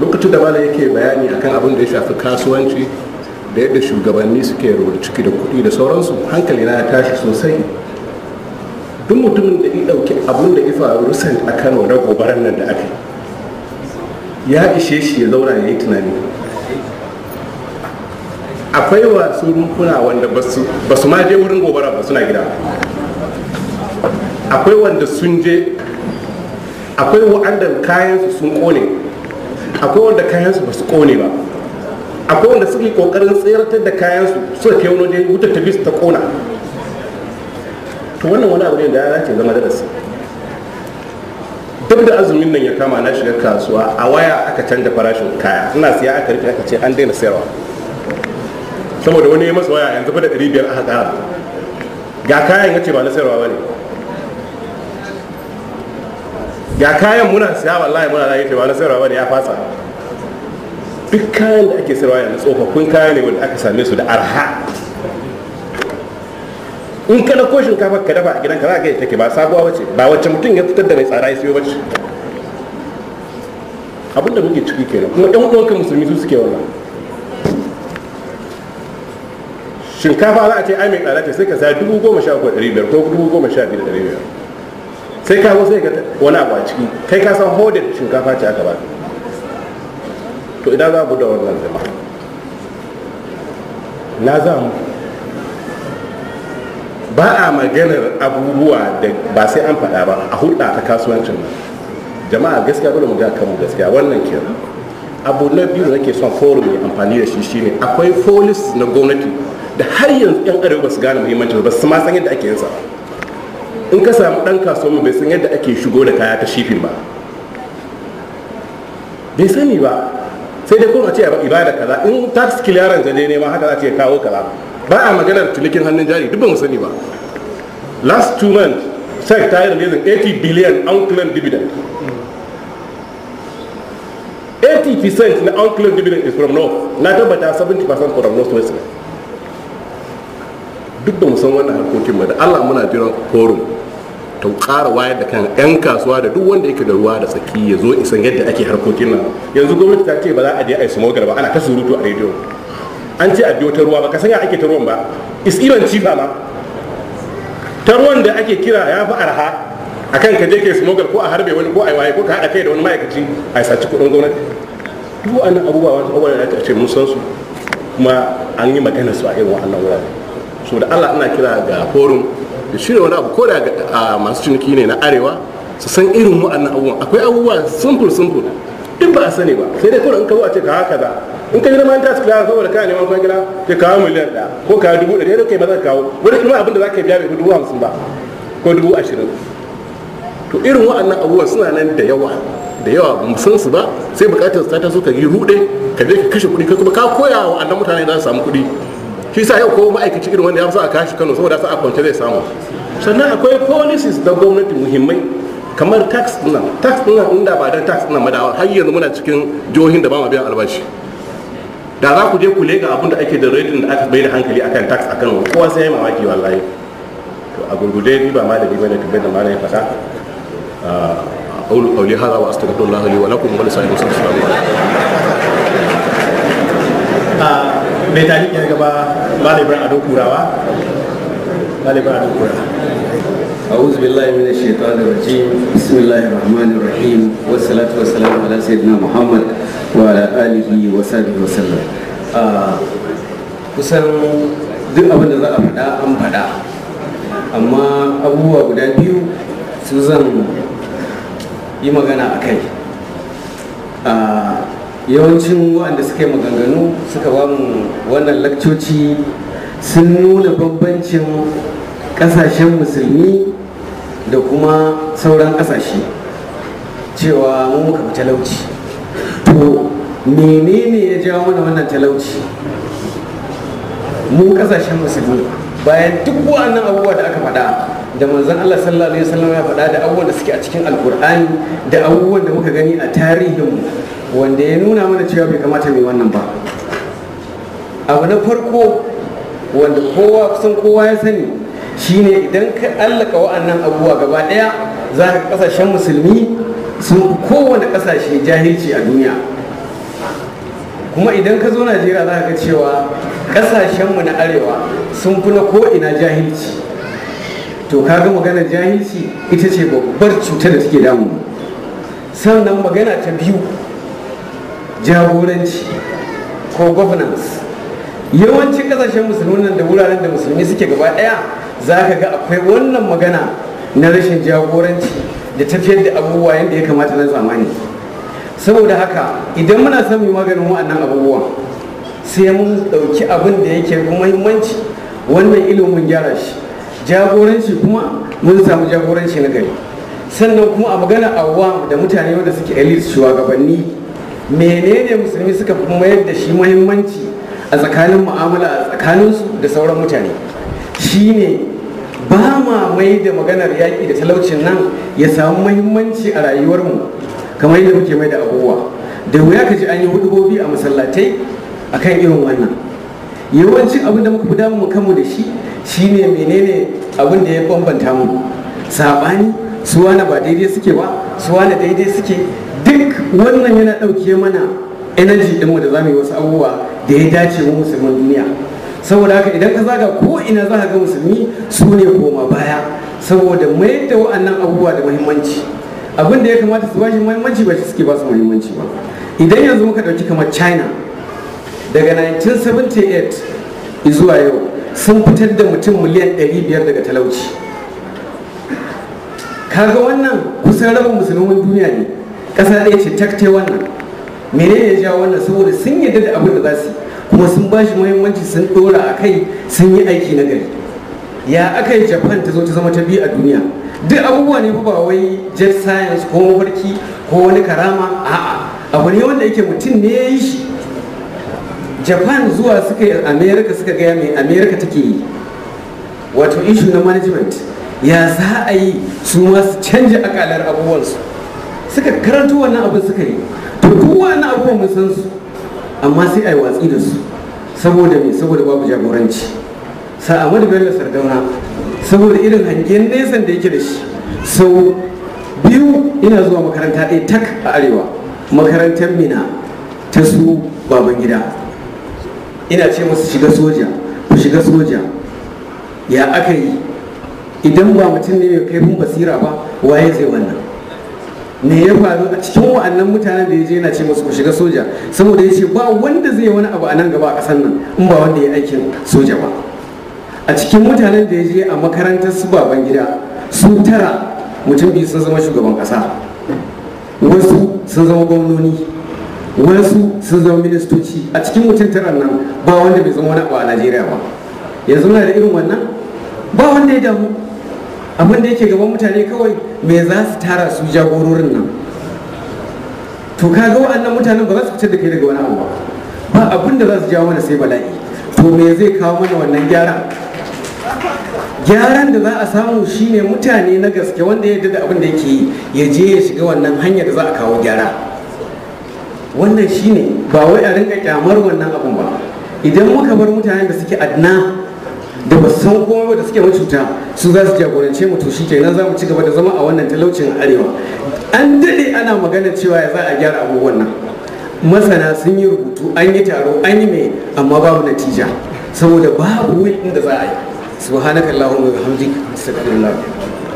Lokacin da malam yake bayani akan abin da ya shafi kasuwanci da yadda shugabanni suke rubuta ciki da kuɗi da sauransu, hankali na ya tashi sosai. Duk mutumin da ya ɗauki abin da ya faru recent a Kano na gobarar nan da aka yi, ya ishe shi ya zauna ya yi tunani. Akwai wasu rumfuna wanda ba su ma je wurin gobara ba, suna gida. Akwai wanda sun je, akwai wa'anda kayansu sun kone, akwai wanda kayansu ba su kone ba, akwai wanda suke kokarin tseratar da kayansu suka kai wani waje wutar ta bi su ta kona. To wannan wani abu ne da ya dace zama darasi. Duk da azumin nan ya kama na shiga kasuwa, a waya aka canza farashin kaya. Ina siya aka rufe aka ce an daina sayarwa, saboda wani ya masa waya yanzu fa da 500 aka kara. Ga kayan yace ba na sayarwa bane, ga kayan muna siya wallahi muna da yace ba na sayarwa bane, ya fasa. Duk kayan da ake sayarwa yanzu tsofaffin kaya ne wanda aka same su da arha. In ka dauko shinkafa ka dafa a gidanka za ka ga take ba sabuwa bace, ba wacce mutum ya fitar da mai tsara ya siyo bace. Abin da muke ciki kenan, kuma ɗan uwanka musulmi su suke wannan. Shinkafa za a ce ai mai tsada ce, sai ka saya 13,500 ko 12,500, sai ka zo sai ka wani abu a ciki, kai ka san hodar shinkafa ce aka ba. To idan za mu da wannan jama'a, na za mu ba a maganar abubuwa da ba sai an faɗa ba a hulɗa ta kasuwancin nan. Jama'a gaskiya dole mu ga kanmu gaskiya. Wannan kenan. Abu na biyu da nake son forum ya amfani da shi shine akwai policy na gwamnati da har yanzu yan arewa ba su gane muhimmancin ba, su ma san yadda ake yin sa. In ka samu ɗan kasuwan bai san yadda ake shigo da kaya ta shifin ba, bai sani ba, sai dai kuma a ce ibada kaza, in tax clearance ne nema haka za a ce kawo kaza. Ba a maganar cinikin hannun jari, duk ba mu sani ba. Last 2 months SEC ta yi releasing 80 billion unclaimed dividend. 80% na unclaimed dividend is from north. Na tabbata 70% from north west. Duk da mu san wannan harkokin ba, da Allah muna jiran forum ta ƙara wayar da kan 'yan kasuwa da duk wanda yake da ruwa da tsaki ya zo isan yadda ake harkokin nan. Yanzu gwamnati ta ce ba za a je a yi smogar ba, ana ta surutu a rediyo. An ce a biyo ta ruwa, ba ka san ya ake ta ruwan ba, is even cheaper ma. Ta ruwan da ake kira ya fi arha akan ka je ka yi smogar ko a harbe wani ko a waye ko ka haɗa kai da wani ma'aikaci a saci kuɗin gwamnati. Duk wa'annan abubuwa wasu abubuwa da ake ce mun san su kuma an yi magana su a irin wa'annan wurare. So da Allah ina kira ga forum da shirya wani abu ko da masu ciniki ne na arewa su san irin wa'annan abubuwan. Akwai abubuwa simple simple duk ba a sani ba, sai dai kawai in ka zo a ce ka haka za. In ka ji neman tax clearance saboda kana neman kwangila, ke kawo miliyan 1 ko kawo 100,000, da kai ba za ka kawo wani kuma abin da za ka biya bai fi 50,000 ba ko 20,000. To irin wa'annan abubuwan suna nan da yawa da yawa, ba mu san su ba, sai bukatar ta taso ka yi rude, ka je ka kashe kuɗi, kai kuma ka koya wa wa'annan mutane za su samu kuɗi. Shi sa yau ko ma'aikaci irin wanda ya fi sa a kashi Kano saboda sa a kwance zai samu. Sannan akwai policies da gwamnati muhimmai kamar tax nan, tax nan inda ba dan tax nan ba da har yanzu muna cikin jihohin da ba ma biyan albashi. Da za ku je ku leka abin da ake da rating da aka bai da hankali akan tax a Kano, kowa sai ya mamaki wallahi. To a gurgude ni ba malami bane kamar da malami ya faɗa. Aqulu qawli hadha wa astaghfirullah li wa lakum wa lisa'iril muslimin. Mai taliki na gaba Malam Ibrahim Ado Kurawa. Malam Ibrahim Ado Kurawa. أعوذ بالله من الشيطان الرجيم. بسم الله الرحمن الرحيم، والصلاة والسلام على سيدنا محمد وعلى آله وصحبه وسلم. Kusan duk abin da za a faɗa an faɗa, amma abubuwa guda biyu su zan yi magana a kai. Yawancin waɗanda suka yi maganganu suka ba mu wannan lakcoci sun nuna bambancin ƙasashen musulmi da kuma sauran ƙasashe, cewa mu muka fi talauci. To menene ya jawo mana wannan talauci mu ƙasashen musulmi, bayan duk wa'annan abubuwa da aka faɗa da manzon Allah sallallahu alaihi wasallam ya faɗa, da abubuwan da suke a cikin Alkur'ani, da abubuwan da muka gani a tarihinmu wanda ya nuna mana cewa bai kamata mai wannan ba. Abu na farko wanda kowa kusan kowa ya sani shine idan ka allaka wa'annan abubuwa gaba ɗaya, za ka kasashen musulmi sun fi kowane kasashe jahilci a duniya. Kuma idan ka zo Najeriya za ka ga cewa kasashenmu na arewa sun fi na ko'ina jahilci. To kaga maganar jahilci ita ce babbar cutar da take damu. Sannan magana ta biyu, jagoranci ko governance. Yawancin kasashen musulmi nan da wuraren da musulmi suke gaba daya, za ka ga akwai wannan magana na rashin jagoranci da tafiyar da abubuwa yadda ya kamata na zamani. Saboda haka idan muna son mu maganin wa'annan abubuwan, sai mun ɗauki abin da yake muhimmanci, wannan ilimin gyara shi, jagoranci kuma mun samu jagoranci na gari. Sannan kuma a magana awam da mutane wanda suke elite shugabanni, menene musulmi suka fi mayar da shi muhimmanci a tsakanin mu'amala a tsakaninsu da sauran mutane? Shine ba ma mai da maganar yaƙi da talaucin nan ya samu muhimmanci a rayuwarmu kamar yadda muke mai da abubuwa. Da wuya ka ji an yi hudubobi a masallatai akan irin wannan. Yawancin abin da muka fi damu kanmu da shi shine menene abin da ya bambanta mu, saɓani, su wane ba daidai suke ba, su wane daidai suke. Duk wannan yana ɗauke mana energy ɗinmu da za mu yi wasu abubuwa da ya dace mu musulman duniya. Saboda haka idan ka zaga ko ina za ka ga musulmi su ne koma baya, saboda mayar da wa'annan abubuwa da muhimmanci. Abin da ya kamata su bashi muhimmanci ba shi suke ba su muhimmanci ba. Idan yanzu muka ɗauki kamar China, daga 1978 zuwa yau sun fitar da mutum miliyan 500 daga talauci. Kaga wannan kusan rabin musulmin duniya ne, ƙasa ɗaya ce takte wannan. Menene ya jawo wannan? Saboda sun yarda da abin da za su yi, kuma sun ba shi muhimmanci, sun ɗora a kai, sun yi aiki na gari. Ya aka yi Japan ta zo ta zama ta biyu a duniya? Duk abubuwa ne ba wai jet science ko mafarki ko wani karama, a'a, abu ne wanda yake mutum ne ya yi shi. Japan zuwa suka yi America suka gaya mai America take yi, wato issue na management, ya za a yi su ma su canja akalar abubuwansu. Suka karanto wannan abin suka yi. To duk wannan abubuwan mun san su, amma sai a yi watsi da su. Saboda me? Saboda babu jagoranci. Sa Ahmadu Bello Sardauna, saboda irin hangen nesan da yake da shi, sau biyu ina zuwa makaranta ɗaya tak a arewa, makarantar Mina ta su Babangida. Ina ce musu shiga soja, ku shiga soja. Ya aka yi? Idan ba mutum ne mai kaifin basira ba, waye zai wannan? Me ya faru a cikin wa'annan mutanen da ya je yana ce musu ku shiga soja? Saboda ya ce ba wanda zai wani abu a nan gaba a ƙasar nan in ba wanda ya aikin soja ba. A cikin mutanen da ya je a makarantar su Babangida, su 9, mutum 2 sun zama shugaban ƙasa, wasu sun zama gwamnoni, wasu sun zama ministoci. A cikin mutum 9 nan ba wanda bai zama wani abu a Najeriya ba. Yanzu muna da irin wannan? Ba wanda ya damu. Abin da yake gaban mutane kawai me za su tara su jagororin nan. To kaga wa'annan mutanen ba za su fitar da kai daga wani abu ba, abin da za su jawo mana sai bala'i. To me zai kawo mana wannan gyaran? Gyaran da za a samu shine mutane na gaske wanda ya yarda da abin da yake yi ya je ya shiga wannan hanyar da za a kawo gyara. Wannan shine, ba wai a rinka kyamar wannan abun ba. Idan muka bar mutanen da suke adna da ba su san komai ba, da suke macuta, su za su jagorance mu, to shi kenan za mu ci gaba da zama a wannan talaucin arewa. An daɗe ana magana cewa ya za a gyara abubuwan nan. Masana sun yi rubutu, an yi taro, an yi mai, amma babu natija, saboda babu wil ɗin da za a yi. Subhanaka allahumma wa bihamdik, astaghfirullah.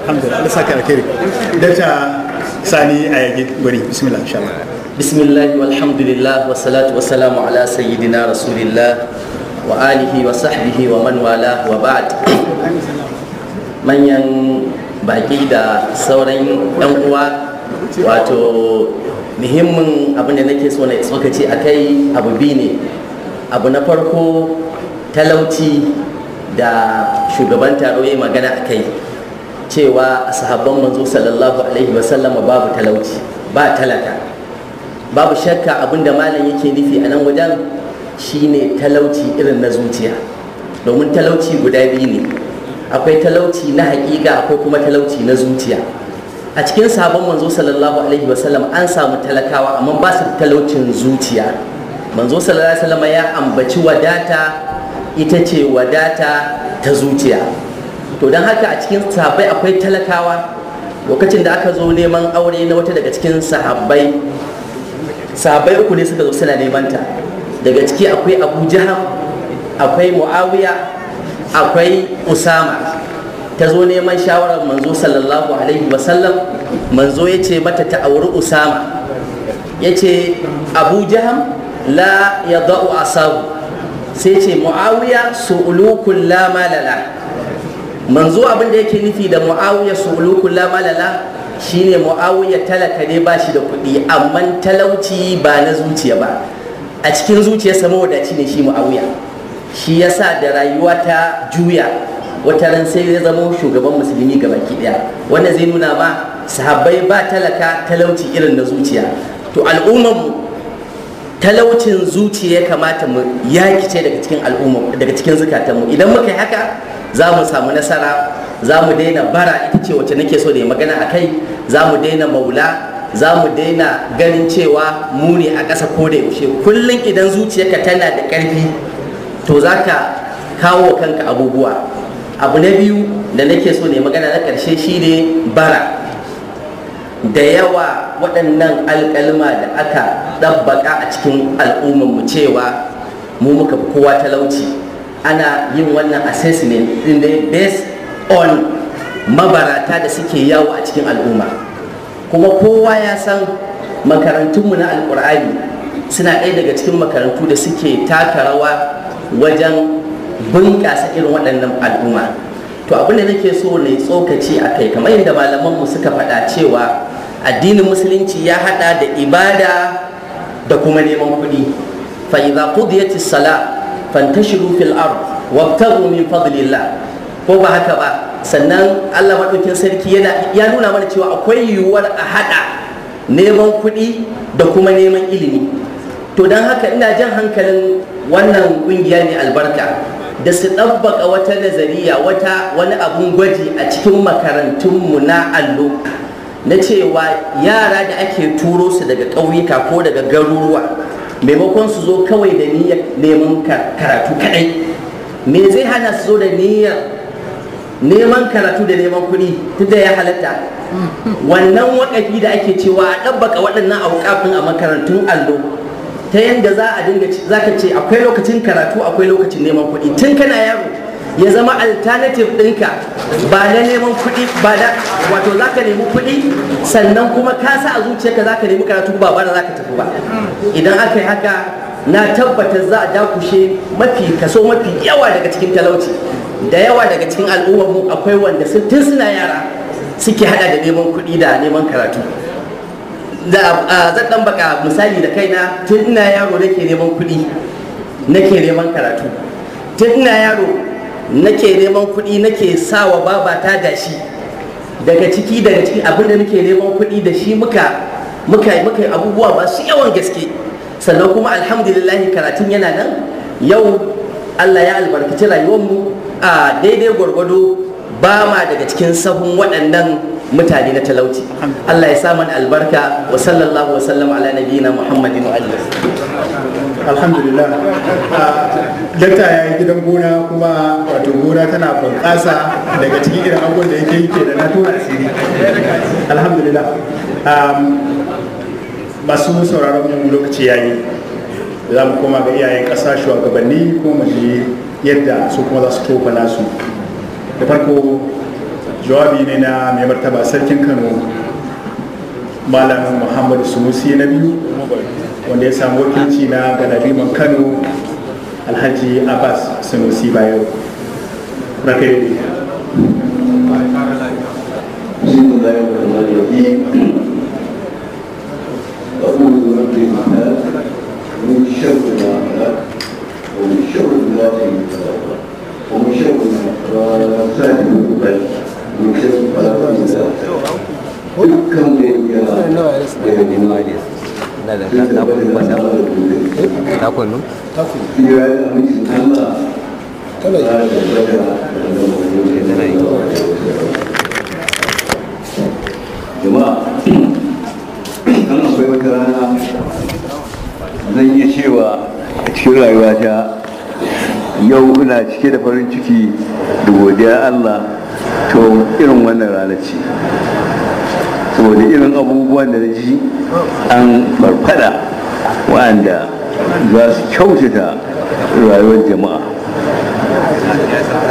Alhamdulillah, Allah saka alkhairi. Dakta Sani Ayagi Gwani, bismillah insha Allah. Bismillah walhamdulillah wassalatu wassalamu ala sayyidina rasulillah wa alihi wa sahbihi wa man wala wa ba'd. Manyan baki da sauran yan uwa, wato muhimmin abin da nake so na tsokaci a kai abu biyu ne. Abu na farko, talauci da shugaban taro ya magana a kai, cewa sahabban manzo sallallahu alaihi wasallama babu talauci, ba talaka. Babu shakka abin da malam yake nufi a nan wajen shine talauci irin na zuciya. Domin talauci guda biyu ne, akwai talauci na hakika, akwai kuma talauci na zuciya. A cikin sahabban manzo sallallahu alaihi wasallam an samu talakawa, amma ba su talaucin zuciya. Manzo sallallahu alaihi wasallam ya ambaci wadata, ita ce wadata ta zuciya. To don haka a cikin sahabbai akwai talakawa. Lokacin da aka zo neman aure na wata daga cikin sahabbai, sahabbai uku ne suka zo suna neman ta. Daga ciki akwai Abu Jaham, akwai Muawiya, akwai Usama. Ta zo neman shawarar manzo sallallahu alaihi wasallam. Manzo ya ce mata ta auri Usama. Ya ce Abu Jaham la ya da'u asabu, sai ce Muawiya su'ulukun la malala. Manzo abin da yake nufi da Muawiya su'ulukun la malala shine Muawiya talaka ne, ba shi da kuɗi, amma talauci ba na zuciya ba. A cikin zuciyarsa mawadaci ne shi Muawiya. Shi yasa da rayuwa ta juya, wata ran sai ya zama shugaban musulmi gabaki daya. Wannan zai nuna ma Sahabbai ba talaka talauci irin na zuciya. To al'ummarmu talaucin zuciya ya kamata mu yakice daga cikin al'umma, daga cikin zukatanmu. Idan muka yi haka za mu samu nasara, za mu daina bara, ita ce wacce nake so da ya magana a kai, za mu daina maula, za mu daina ganin cewa mu ne a ƙasa ko da yaushe. Kullum idan zuciyarka tana da ƙarfi to za ka kawo kanka abubuwa. Abu na biyu da nake so ne magana na ƙarshe shine bara. Da yawa waɗannan alƙalma da aka ɗabbaƙa a cikin al'ummarmu cewa mu muka fi kowa talauci, ana yin wannan assessment ɗin ne based on mabarata da suke yawo a cikin al'umma. Kuma kowa ya san makarantunmu na alƙur'ani suna ɗaya daga cikin makarantu da suke taka rawa wajen bunƙasa irin waɗannan al'umma. To abin da nake so na tsokaci a kai, kamar yadda malamanmu suka faɗa cewa addinin musulunci ya haɗa da ibada da kuma neman kuɗi. Fa idza qudiyatis sala fantashiru fil ard wabtaghu min fadlillah, ko ba haka ba? Sannan Allah madaukin sarki yana ya nuna mana cewa akwai yiwuwar a haɗa neman kuɗi da kuma neman ilimi. To don haka ina jan hankalin wannan ƙungiya mai albarka da su ɗabbaka wata nazariya, wani abun gwaji a cikin makarantunmu na allo, na cewa yara da ake turo su daga ƙauyuka ko daga garuruwa, maimakon su zo kawai da niyyar neman karatu kaɗai, me zai hana su zo da niyyar neman karatu da neman kuɗi, tunda ya halatta? Wannan waƙafi da ake cewa a ɗabbaka waɗannan auƙafin a makarantun allo, ta yadda za a dinga za ka ce akwai lokacin karatu, akwai lokacin neman kuɗi. Tun kana yaro ya zama alternative ɗinka ba na neman kuɗi ba da, wato za ka nemi kuɗi sannan kuma ka sa a zuciyarka za ka nemi karatu, ba ba za ka tafi ba. Idan aka yi haka na tabbatar za a dakushe mafi kaso mafi yawa daga cikin talauci. Da yawa daga cikin al'ummar mu akwai wanda tun suna yara suke hada da neman kuɗi da neman karatu. Zan dan baka misali da kaina, tun ina yaro nake neman kuɗi, nake neman karatu. Tun ina yaro nake neman kuɗi, nake sawa babata da shi. Daga ciki abin da nake neman kuɗi da shi muka abubuwa masu yawan gaske. Sannan kuma alhamdulillah karatun yana nan. Yau Allah ya albarkaci rayuwarmu a daidai gwargwado, ba ma daga cikin sahun waɗannan mutane na talauci. Allah ya sa mana albarka. Wa sallallahu wa sallam ala nabiyyina Muhammadin wa alihi. Alhamdulillah. Dakta ya yi gidan gona, kuma wato gona tana bunƙasa daga cikin irin abubuwan da yake yake da na tona asiri. Alhamdulillah. Masu sauraron mu lokaci yayi, za mu koma ga iyayen ƙasa shugabanni ko mu ji yadda su kuma za su tofa nasu. Da farko jawabi ne na mai martaba sarkin Kano Malam Muhammadu Sunusi na biyu, wanda ya samu wakilci na Galadiman Kano Alhaji Abbas Sunusi Bayero. Ranka dai. Jama'a, kan akwai wata rana zan iya cewa a cikin rayuwata yau ina cike da farin ciki da godiyar Allah, to irin wannan rana ce. Saboda irin abubuwan da na ji an farfada wa'anda za su kyautata rayuwar jama'a.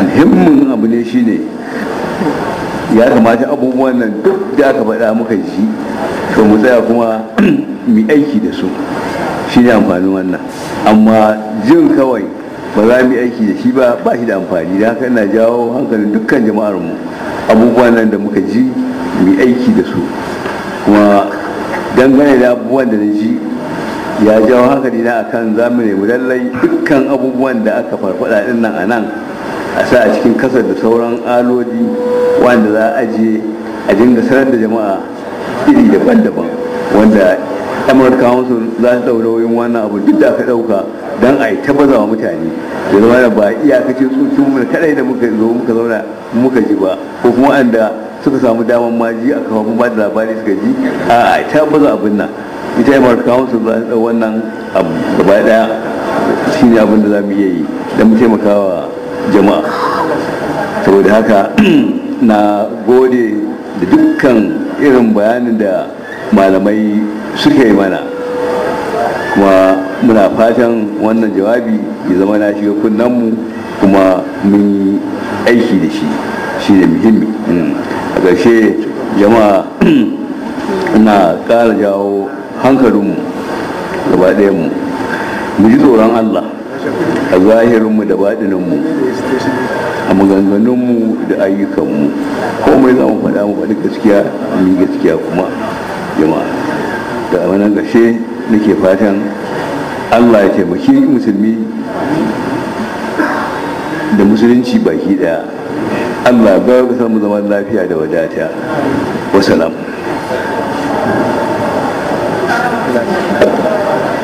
Muhimmin abu ne shine ya kamata abubuwan nan duk da aka faɗa muka ji, to mu tsaya kuma mu aiki da su, shine amfanin wannan. Amma jin kawai ba za mu yi aiki da shi ba, ba shi da amfani. Da haka ina jawo hankalin dukkan jama'ar mu, abubuwan nan da muka ji mu aiki da su. Kuma dangane da abubuwan da na ji ya jawo hankali na akan za mu nemi lallai dukkan abubuwan da aka farfada din nan a nan a sa a cikin kasar da sauran alodi wanda za a ajiye A dinga sanar da jama'a iri daban-daban, wanda Emirate Council za su ɗau nauyin wannan abu duk da aka ɗauka don a yi tabbaza wa mutane da zama da ba iyakacin tsukin mu kadai da muka zo muka zauna muka ji ba, ko kuma wanda suka samu damar ma ji a kafafun ba da labari suka ji. A tabbaza abin nan, ita Emirate Council za su ɗau wannan abu gaba ɗaya. Shine abin da za mu iya yi don mu taimakawa jama'a. Saboda haka na gode da dukkan irin bayanin da malamai suka yi mana, kuma muna fatan wannan jawabi ya zama na shiga kunnenmu kuma mun yi aiki da shi. Shi ne muhimmi. A ƙarshe jama'a, na ƙara jawo hankalinmu gaba ɗayanmu, mu ji tsoron Allah a zahirinmu da baɗininmu, a maganganunmu da ayyukanmu. Komai za mu faɗa, mu faɗi gaskiya, mu yi gaskiya kuma jama'a. Da wannan ƙarshe nake fatan Allah ya taimaki musulmi da musulunci baki ɗaya. Allah ba ya mu zaman lafiya da wadata. Wasalam.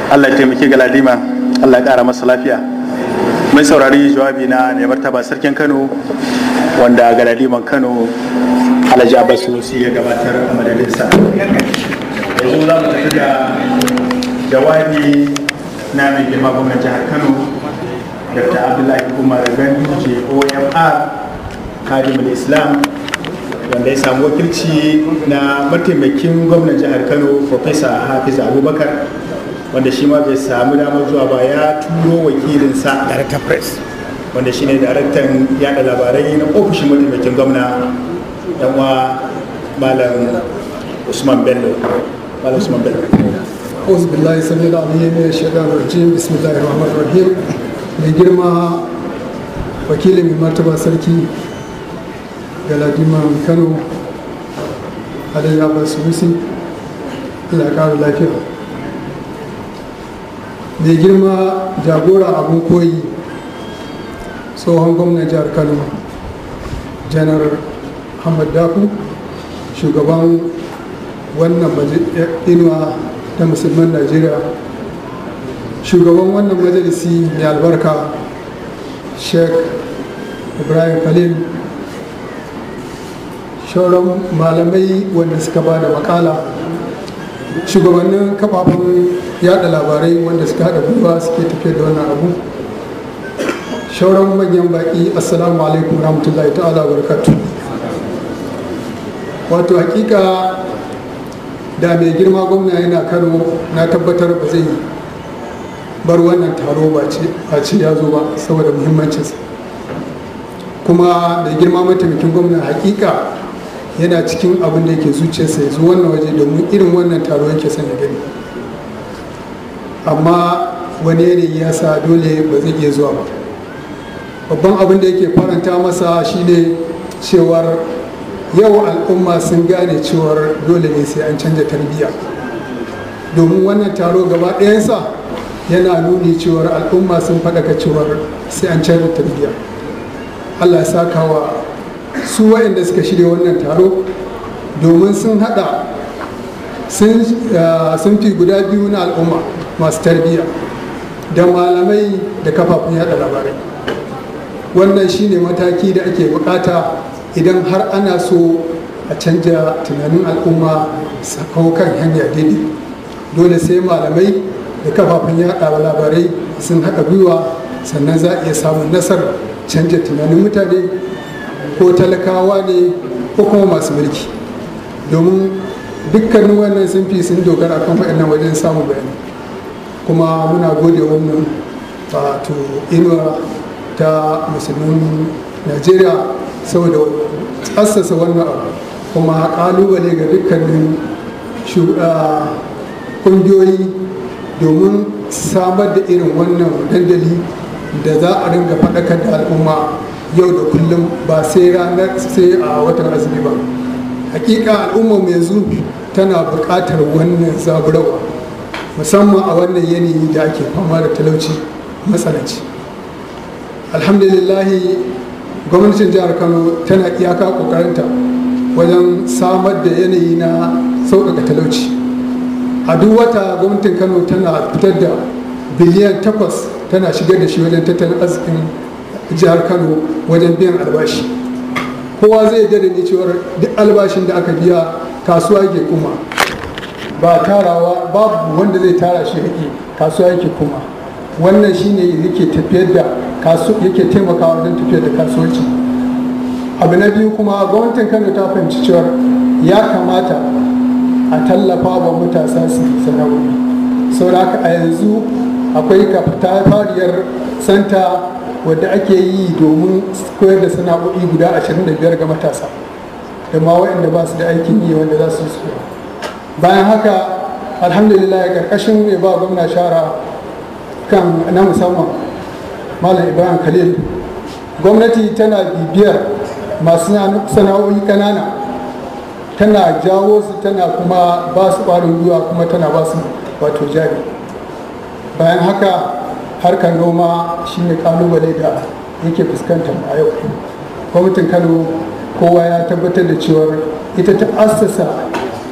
Allah ya taimaki Galadima, Allah ya ƙara masa lafiya. Mun saurari jawabi na mai martaba Sarkin Kano, wanda Galadiman Kano Alhaji Abbas Sunusi ya gabatar a madadinsa. Yanzu za mu tafi da jawabi na mai girma gwamnan jihar Kano, Dr. Abdullahi Umar Ganduje OFR, Kadimul Islam, wanda ya samu wakilci na mataimakin gwamnan jihar Kano, Professor Hafiz Abubakar, wanda shi ma bai samu damar zuwa ba, ya turo wakilinsa, Director Press, wanda shine daraktan yada labarai na ofishin mataimakin gwamna, dan wa Malam Usman Bello. Malam Usman Bello. أعوذ بالله السميع العليم من الشيطان الرجيم، بسم الله الرحمن الرحيم. Mai girma wakilin mai martaba Sarki Galadiman Kano, Alhaji Abbas Sunusi, Allah ya kara lafiya. Mai girma jagora abun koyi, tsohon gwamnan jihar Kano, Janar Ahmad Daku, shugaban wannan inuwa ta musulman Najeriya, shugaban wannan majalisi mai albarka, Sheikh Ibrahim Khalil, shauran malamai wanda suka ba da makala, shugabannin kafafen yada labarai wanda suka haɗa gwiwa suke tafiyar da wannan abu, shauran manyan baki, assalamu alaikum rahmatullahi ta'ala barakatu. Wato hakika da mai girma gwamna yana Kano, na tabbatar ba zai bar wannan taro ba ce ya zo ba saboda muhimmancinsa. Kuma mai girma mataimakin gwamna, hakika yana cikin abin da yake zuciyarsa ya zo wannan waje, domin irin wannan taro yake son ya gani, amma wani yanayi ya sa dole ba zai iya zuwa ba. Babban abin da yake faranta masa shine cewar yau al'umma sun gane cewar dole ne sai an canja tarbiyya, domin wannan taro gaba ɗayansa yana nuni cewar al'umma sun faɗaka cewar sai an canza tarbiyya. Allah ya saka wa su waɗanda suka shirya wannan taro, domin sun haɗa sun fi guda biyu na al'umma masu tarbiyya, da malamai da kafafen yada labarai. Wannan shine mataki da ake bukata idan har ana so a canja tunanin al'umma su hau kan hanya daidai. Dole sai malamai da kafafen yada labarai sun haɗa gwiwa, sannan za a iya samun nasarar canja tunanin mutane, ko talakawa ne ko kuma masu mulki, domin dukkanin wannan sun fi sun dogara kan waɗannan wajen samun bayani. Kuma muna gode wannan wato inuwa ta musulmin Najeriya saboda assasa wannan abu, kuma kalubale ga dukkanin kungiyoyi domin samar da irin wannan dandali da za a ringa faɗakar da al'umma yau da kullum, ba sai ranar sai a watan azumi ba. Hakika al'ummar mu yanzu tana buƙatar wannan zaburarwa, musamman a wannan yanayi da ake fama da talauci matsananci. Alhamdulillahi, gwamnatin jihar Kano tana iyaka ƙoƙarinta. wajen samar da yanayi na sauƙaƙa talauci. A duk wata gwamnatin Kano tana fitar da biliyan 8, tana shigar da shi wajen tattalin arzikin jihar Kano wajen biyan albashi. Kowa zai yarda da ni cewar duk albashin da aka biya kasuwa yake kuma ba tarawa, babu wanda zai tara shi yake kasuwa yake. Kuma wannan shine yake tafiyar da kasu, yake taimakawa wajen tafiyar da kasuwanci. Abu na biyu kuma, gwamnatin Kano ta fahimci cewar ya kamata a tallafa wa matasa su sana'o'i. Saboda haka a yanzu akwai katafariyar center wadda ake yi domin koyar da sana'o'i guda 25 ga matasa da ma waɗanda ba su da aikin yi, wanda za su yi. Bayan haka, alhamdulillah, karkashin mai ba gwamna shawara kan na musamman, Malam Ibrahim Khalil, gwamnati tana bibiyar masu sana'o'i kanana, tana jawo su, tana kuma ba su ƙwarin gwiwa, kuma tana ba su wato jari. Bayan haka, harkar noma shine kalubale da yake fuskantar a yau. Gwamnatin Kano, kowa ya tabbatar da cewar ita ta assasa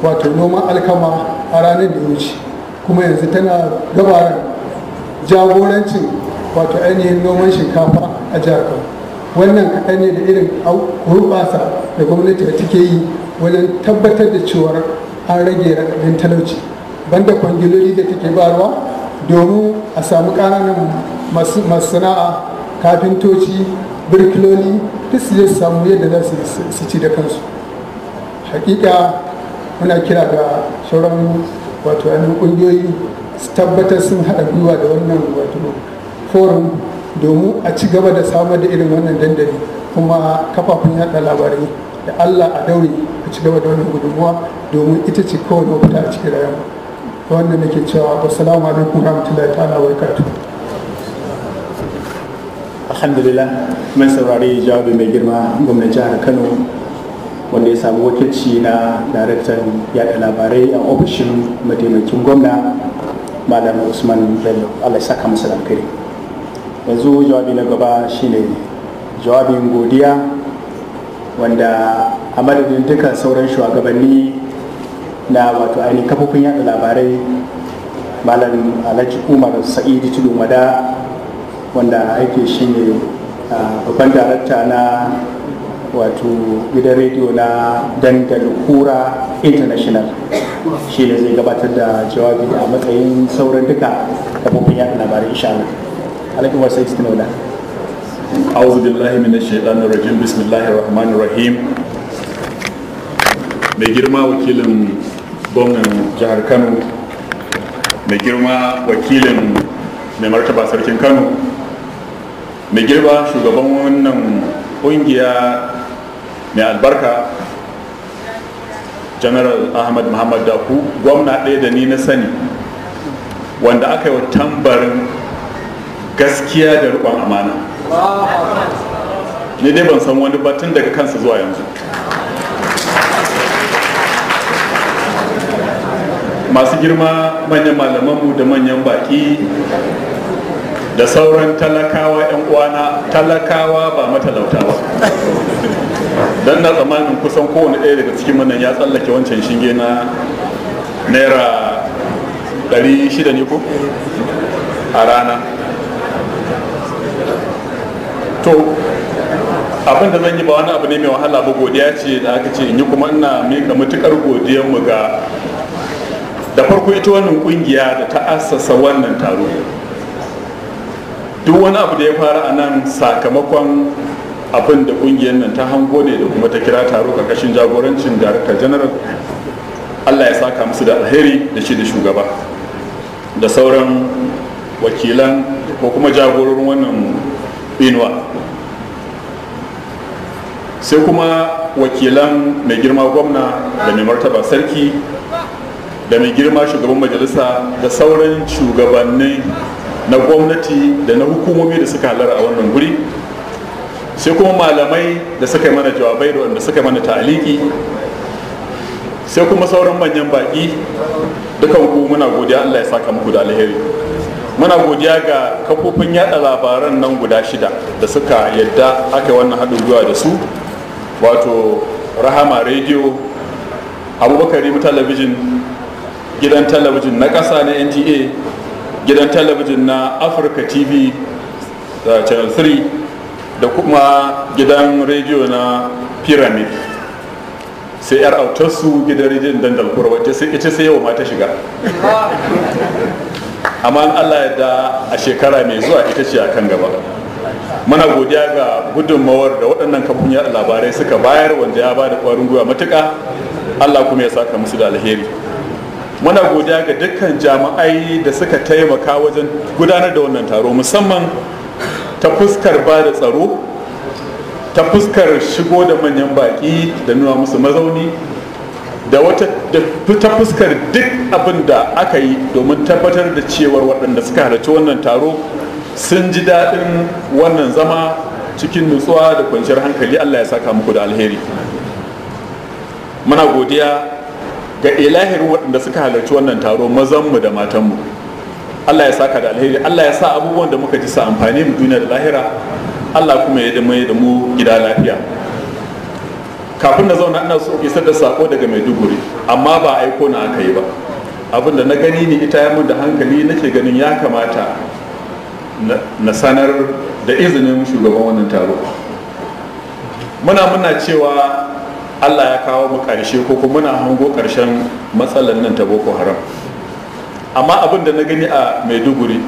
wato noman alkama a ranar da ya wuce, kuma yanzu tana gabaran jagorancin wato ainihin noman shinkafa a jihar Kano. Wannan kaɗan ne da irin gurɓasa da gwamnati da take yi wajen tabbatar da cewar an rage raɗaɗin talauci, banda kwangiloli da take bayarwa domin a samu ƙananan masu sana'a, kafintoci, birkiloli, duk su je su samu yadda za su ci da kansu. Hakika muna kira ga sauran wato ainihin ƙungiyoyi su tabbatar sun haɗa gwiwa da wannan wato forum domin a ci gaba da samar da irin wannan dandali. Kuma kafafen yaɗa labarai, da Allah a daure a ci gaba da wannan gudunmuwa, domin ita ce kawai mafita a cikin rayuwa. Wannan nake cewa, wassalamu alaikum warahmatullahi ta'ala barakatuh. Alhamdulillah, mun saurari jawabi mai girma gwamnan jihar Kano, wanda ya samu wakilci na daraktan yada labarai a ofishin mataimakin gwamna, Malam Usman Bello. Allah ya saka masa alkhairi. Yanzu jawabi na gaba shine jawabin godiya, wanda a madadin dukkan sauran shugabanni na wato ainihin kafofin yada labarai, Malam Alhaji Umar Sa'idu Tudun Wada, wanda ake shine babban darakta na wato gidan rediyo na Dandal Kura International, shi ne zai gabatar da jawabi a matsayin sauran duka kafofin yada labarai, insha Allah. Alhaji Umar Sa'idu Tudun Wada. أعوذ بالله من الشيطان الرجيم، بسم الله الرحمن الرحيم. Mai girma wakilin gwamnan jihar Kano, mai girma wakilin mai martaba sarkin Kano, mai girma shugaban wannan kungiya mai albarka, General Ahmad Muhammad Daku, gwamna ɗaya da ni na sani wanda aka yi wa tambarin gaskiya da riƙon amana. Ni dai ban san wani batun daga kansa zuwa yanzu. Masu girma manyan malamanmu da manyan baki da sauran talakawa 'yan uwana, talakawa ba matalauta ba, don na tsammanin kusan kowane ɗaya daga cikin wannan ya tsallake wancan shinge na naira 600 ne ko a rana. To, abin da zan yi ba wani abu ne mai wahala ba, godiya ce da aka ce in yi, kuma ina mika matukar godiyanmu ga da farko ita wannan kungiya da ta assasa wannan taro. Duk wani abu da ya fara a nan sakamakon abin da kungiyar nan ta hango ne da kuma ta kira taro karkashin jagorancin Director General. Allah ya saka musu da alheri, da shi da shugaba da sauran wakilan ko kuma jagororin wannan inuwa. Sai kuma wakilan mai girma gwamna da mai martaba sarki da mai girma shugaban majalisa da sauran shugabanni na gwamnati da na hukumomi da suka halara a wannan guri. Sai kuma malamai da suka yi mana jawabai da wanda suka yi mana ta'aliki. Sai kuma sauran manyan baki, dukan ku muna godiya, Allah ya saka muku da alheri. Muna godiya ga kafofin yada labaran nan guda shida da suka yadda aka yi wannan haɗin gwiwa da su, wato Rahama Radio, Abubakar Rimu Talabijin, gidan talabijin na ƙasa na NTA, gidan talabijin na Africa TV da Channel 3, da kuma gidan rediyo na Pyramid. Sai yar autarsu gidan rediyon Dandal Kura, wacce ita sai yau ma ta shiga, amma in Allah ya da a shekara mai zuwa ita ce a kan gaba. Muna godiya ga gudunmawar da waɗannan kafin yaɗa labarai suka bayar, wanda ya ba da ƙwarin gwiwa matuƙa. Allah kuma ya saka musu da alheri. Muna godiya ga dukkan jami'ai da suka taimaka wajen gudanar da wannan taro, musamman ta fuskar ba da tsaro, ta fuskar shigo da manyan baƙi da nuna musu mazauni, da wata da ta fuskar duk abin da aka yi domin tabbatar da cewar waɗanda suka halarci wannan taro sun ji daɗin wannan zama cikin nutsuwa da kwanciyar hankali. Allah ya saka muku da alheri. Muna godiya ga ilahirin waɗanda suka halarci wannan taro, mazanmu da matanmu. Allah ya saka da alheri. Allah ya sa abubuwan da muka ji sa amfani mu duniya da lahira. Allah kuma ya dama da mu gida lafiya. Kafin na zauna, ina so isar da sako daga Maiduguri, amma ba aiko na aka yi ba. Abin da na gani ne ita ya mun da hankali, nake ganin ya kamata na sanar da izinin shugaban wannan taro. Muna cewa Allah ya kawo mu ƙarshe, ko kuma muna hango ƙarshen matsalar nan ta Boko Haram, amma abin da na gani a Maiduguri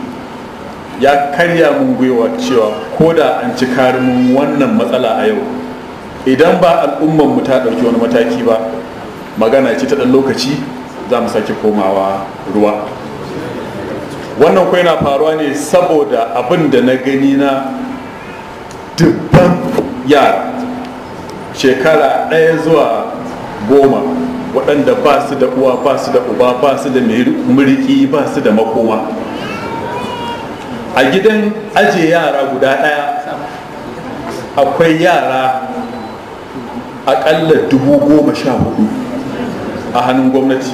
ya karya mun gwiwa cewa ko da an ci karimin wannan matsala a yau, idan ba al'ummar mu ta ɗauki wani mataki ba, magana ce ta ɗan lokaci, za mu sake komawa ruwa. Wannan kuwa yana faruwa ne saboda abin da na gani na dubban yara shekara 1 zuwa 10 waɗanda ba su da uwa, ba su da uba, ba su da muriki, ba su da makoma. A gidan aje yara guda ɗaya akwai yara aƙalla 14,000 a hannun gwamnati,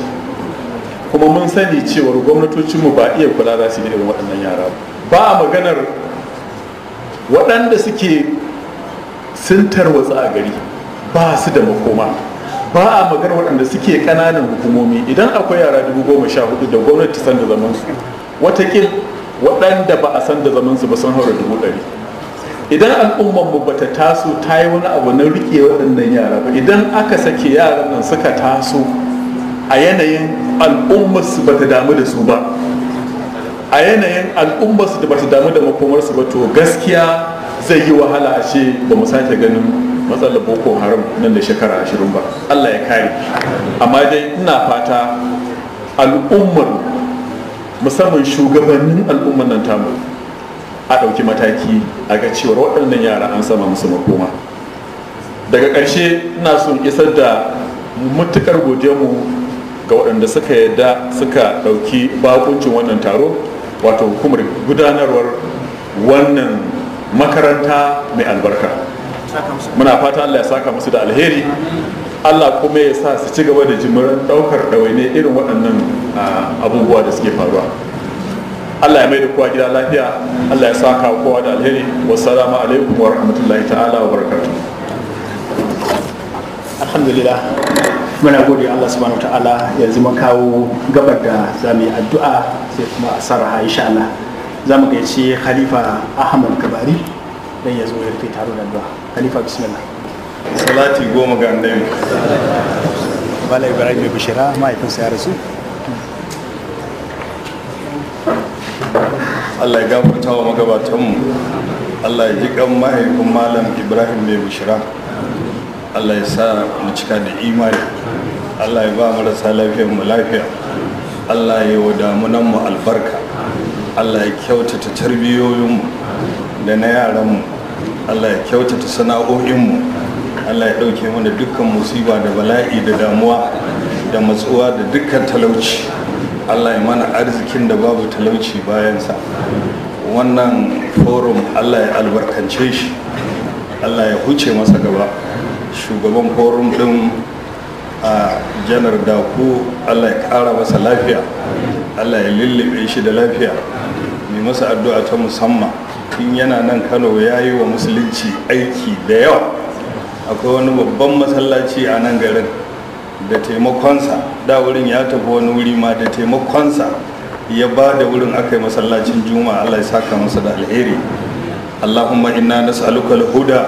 kuma mun sani cewar gwamnatocinmu ba iya kula za su yi da irin waɗannan yara ba. A maganar waɗanda suke sun tarwatsa a gari, ba su da makoma, ba a maganar waɗanda suke ƙananan hukumomi. Idan akwai yara 14,000 da gwamnati san da zamansu, watakil waɗanda ba a san da zamansu ba sun haura 100,000. Idan al'ummarmu ba ta taso ta yi wani abu na riƙe waɗannan yara ba, idan aka sake yaran nan suka taso a yanayin al'ummarsu ba ta damu da su ba, a yanayin al'ummarsu da ba ta damu da makomarsu ba, to gaskiya zai yi wahala a ce ba mu sake ganin matsalar Boko Haram nan da shekara 20 ba. Allah ya kare. Amma dai ina fata al'ummar, musamman shugabannin al'ummar nan tamu, a ɗauki mataki a ga cewar waɗannan yara an sama musu makoma. Daga ƙarshe, ina son isar da matuƙar godiyarmu ga waɗanda suka yadda suka ɗauki bakuncin wannan taro, wato hukumar gudanarwar wannan makaranta mai albarka. Muna fata Allah ya saka musu da alheri, Allah kuma ya sa su ci gaba da jimirin ɗaukar ɗawaine irin waɗannan abubuwa da suke faruwa. Allah ya mai da kowa gida lafiya. Allah ya saka kowa da alheri. Wassalamu alaikum wa rahmatullahi ta'ala wa barakatuh. Alhamdulillah, muna gode Allah subhanahu ta'ala. Yanzu mun kawo gabar da za mu yi addu'a, sai kuma a sarraha insha Allah. Za mu gayyaci Khalifa Ahmad Kabari dan ya zo ya rufe taro da addu'a. Khalifa, bismillah. Salati 10 ga Annabi. Bala Ibrahim Mai Bishira, mahaifinsa ya rasu. Allah ya gafarta wa magabatanmu. Allah ya ji kan mahaifin Malam Ibrahim Mai Bishira. Allah ya sa mu cika da imani. Allah ya ba marasa lafiyar mu lafiya. Allah ya wa damunan mu albarka. Allah ya kyautata tarbiyoyinmu da na yaranmu. Allah ya kyautata sana'o'inmu. Allah ya ɗauke mana dukkan musiba da bala'i da damuwa da matsuwa da dukkan talauci. Allah ya mana arzikin da babu talauci bayansa. Wannan forum, Allah ya albarkance shi, Allah ya huce masa gaba. Shugaban forum din a Janar Daku, Allah ya kara masa lafiya, Allah ya lullube shi da lafiya. Mai masa addu'a ta musamman. Tun yana nan Kano ya yi wa musulunci aiki da yawa. Akwai wani babban masallaci a nan garin da taimakonsa, da wurin ya tafi wani wuri ma, da taimakonsa ya ba da wurin aka yi masallacin Juma'a. Allah ya saka masa da alheri. Allahumma inna nas'aluka al-huda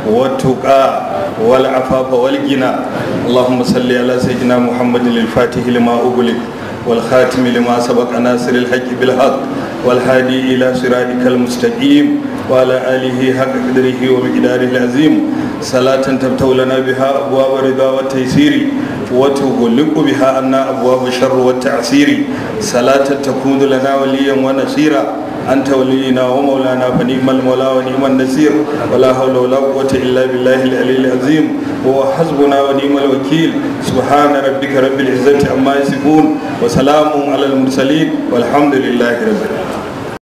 wat-tuqa wal-afafa wal-ghina. Allahumma salli ala sayyidina Muhammadin al-fatih lima ughliq wal khatim lima sabaqa nasiril haqqi bil haqq wal hadi ila siratikal mustaqim wa ala alihi haqqa qadrihi wa miqdarihi al-azim. Salatan tabtahu lana biha abwaab ridha wa taysiri wa tughliqu biha anna abwaab sharr wa ta'siri. Salatan takunu lana waliyan wa nasira. Anta waliyina wa maulana fa ni'mal mawla wa ni'man nasir. Wala hawla wala quwwata illa billahi al-aliyyil azim. Wa hasbuna wa ni'mal wakeel. Subhana rabbika rabbil izzati amma yasifun wa salamun alal mursalin walhamdulillahi rabbil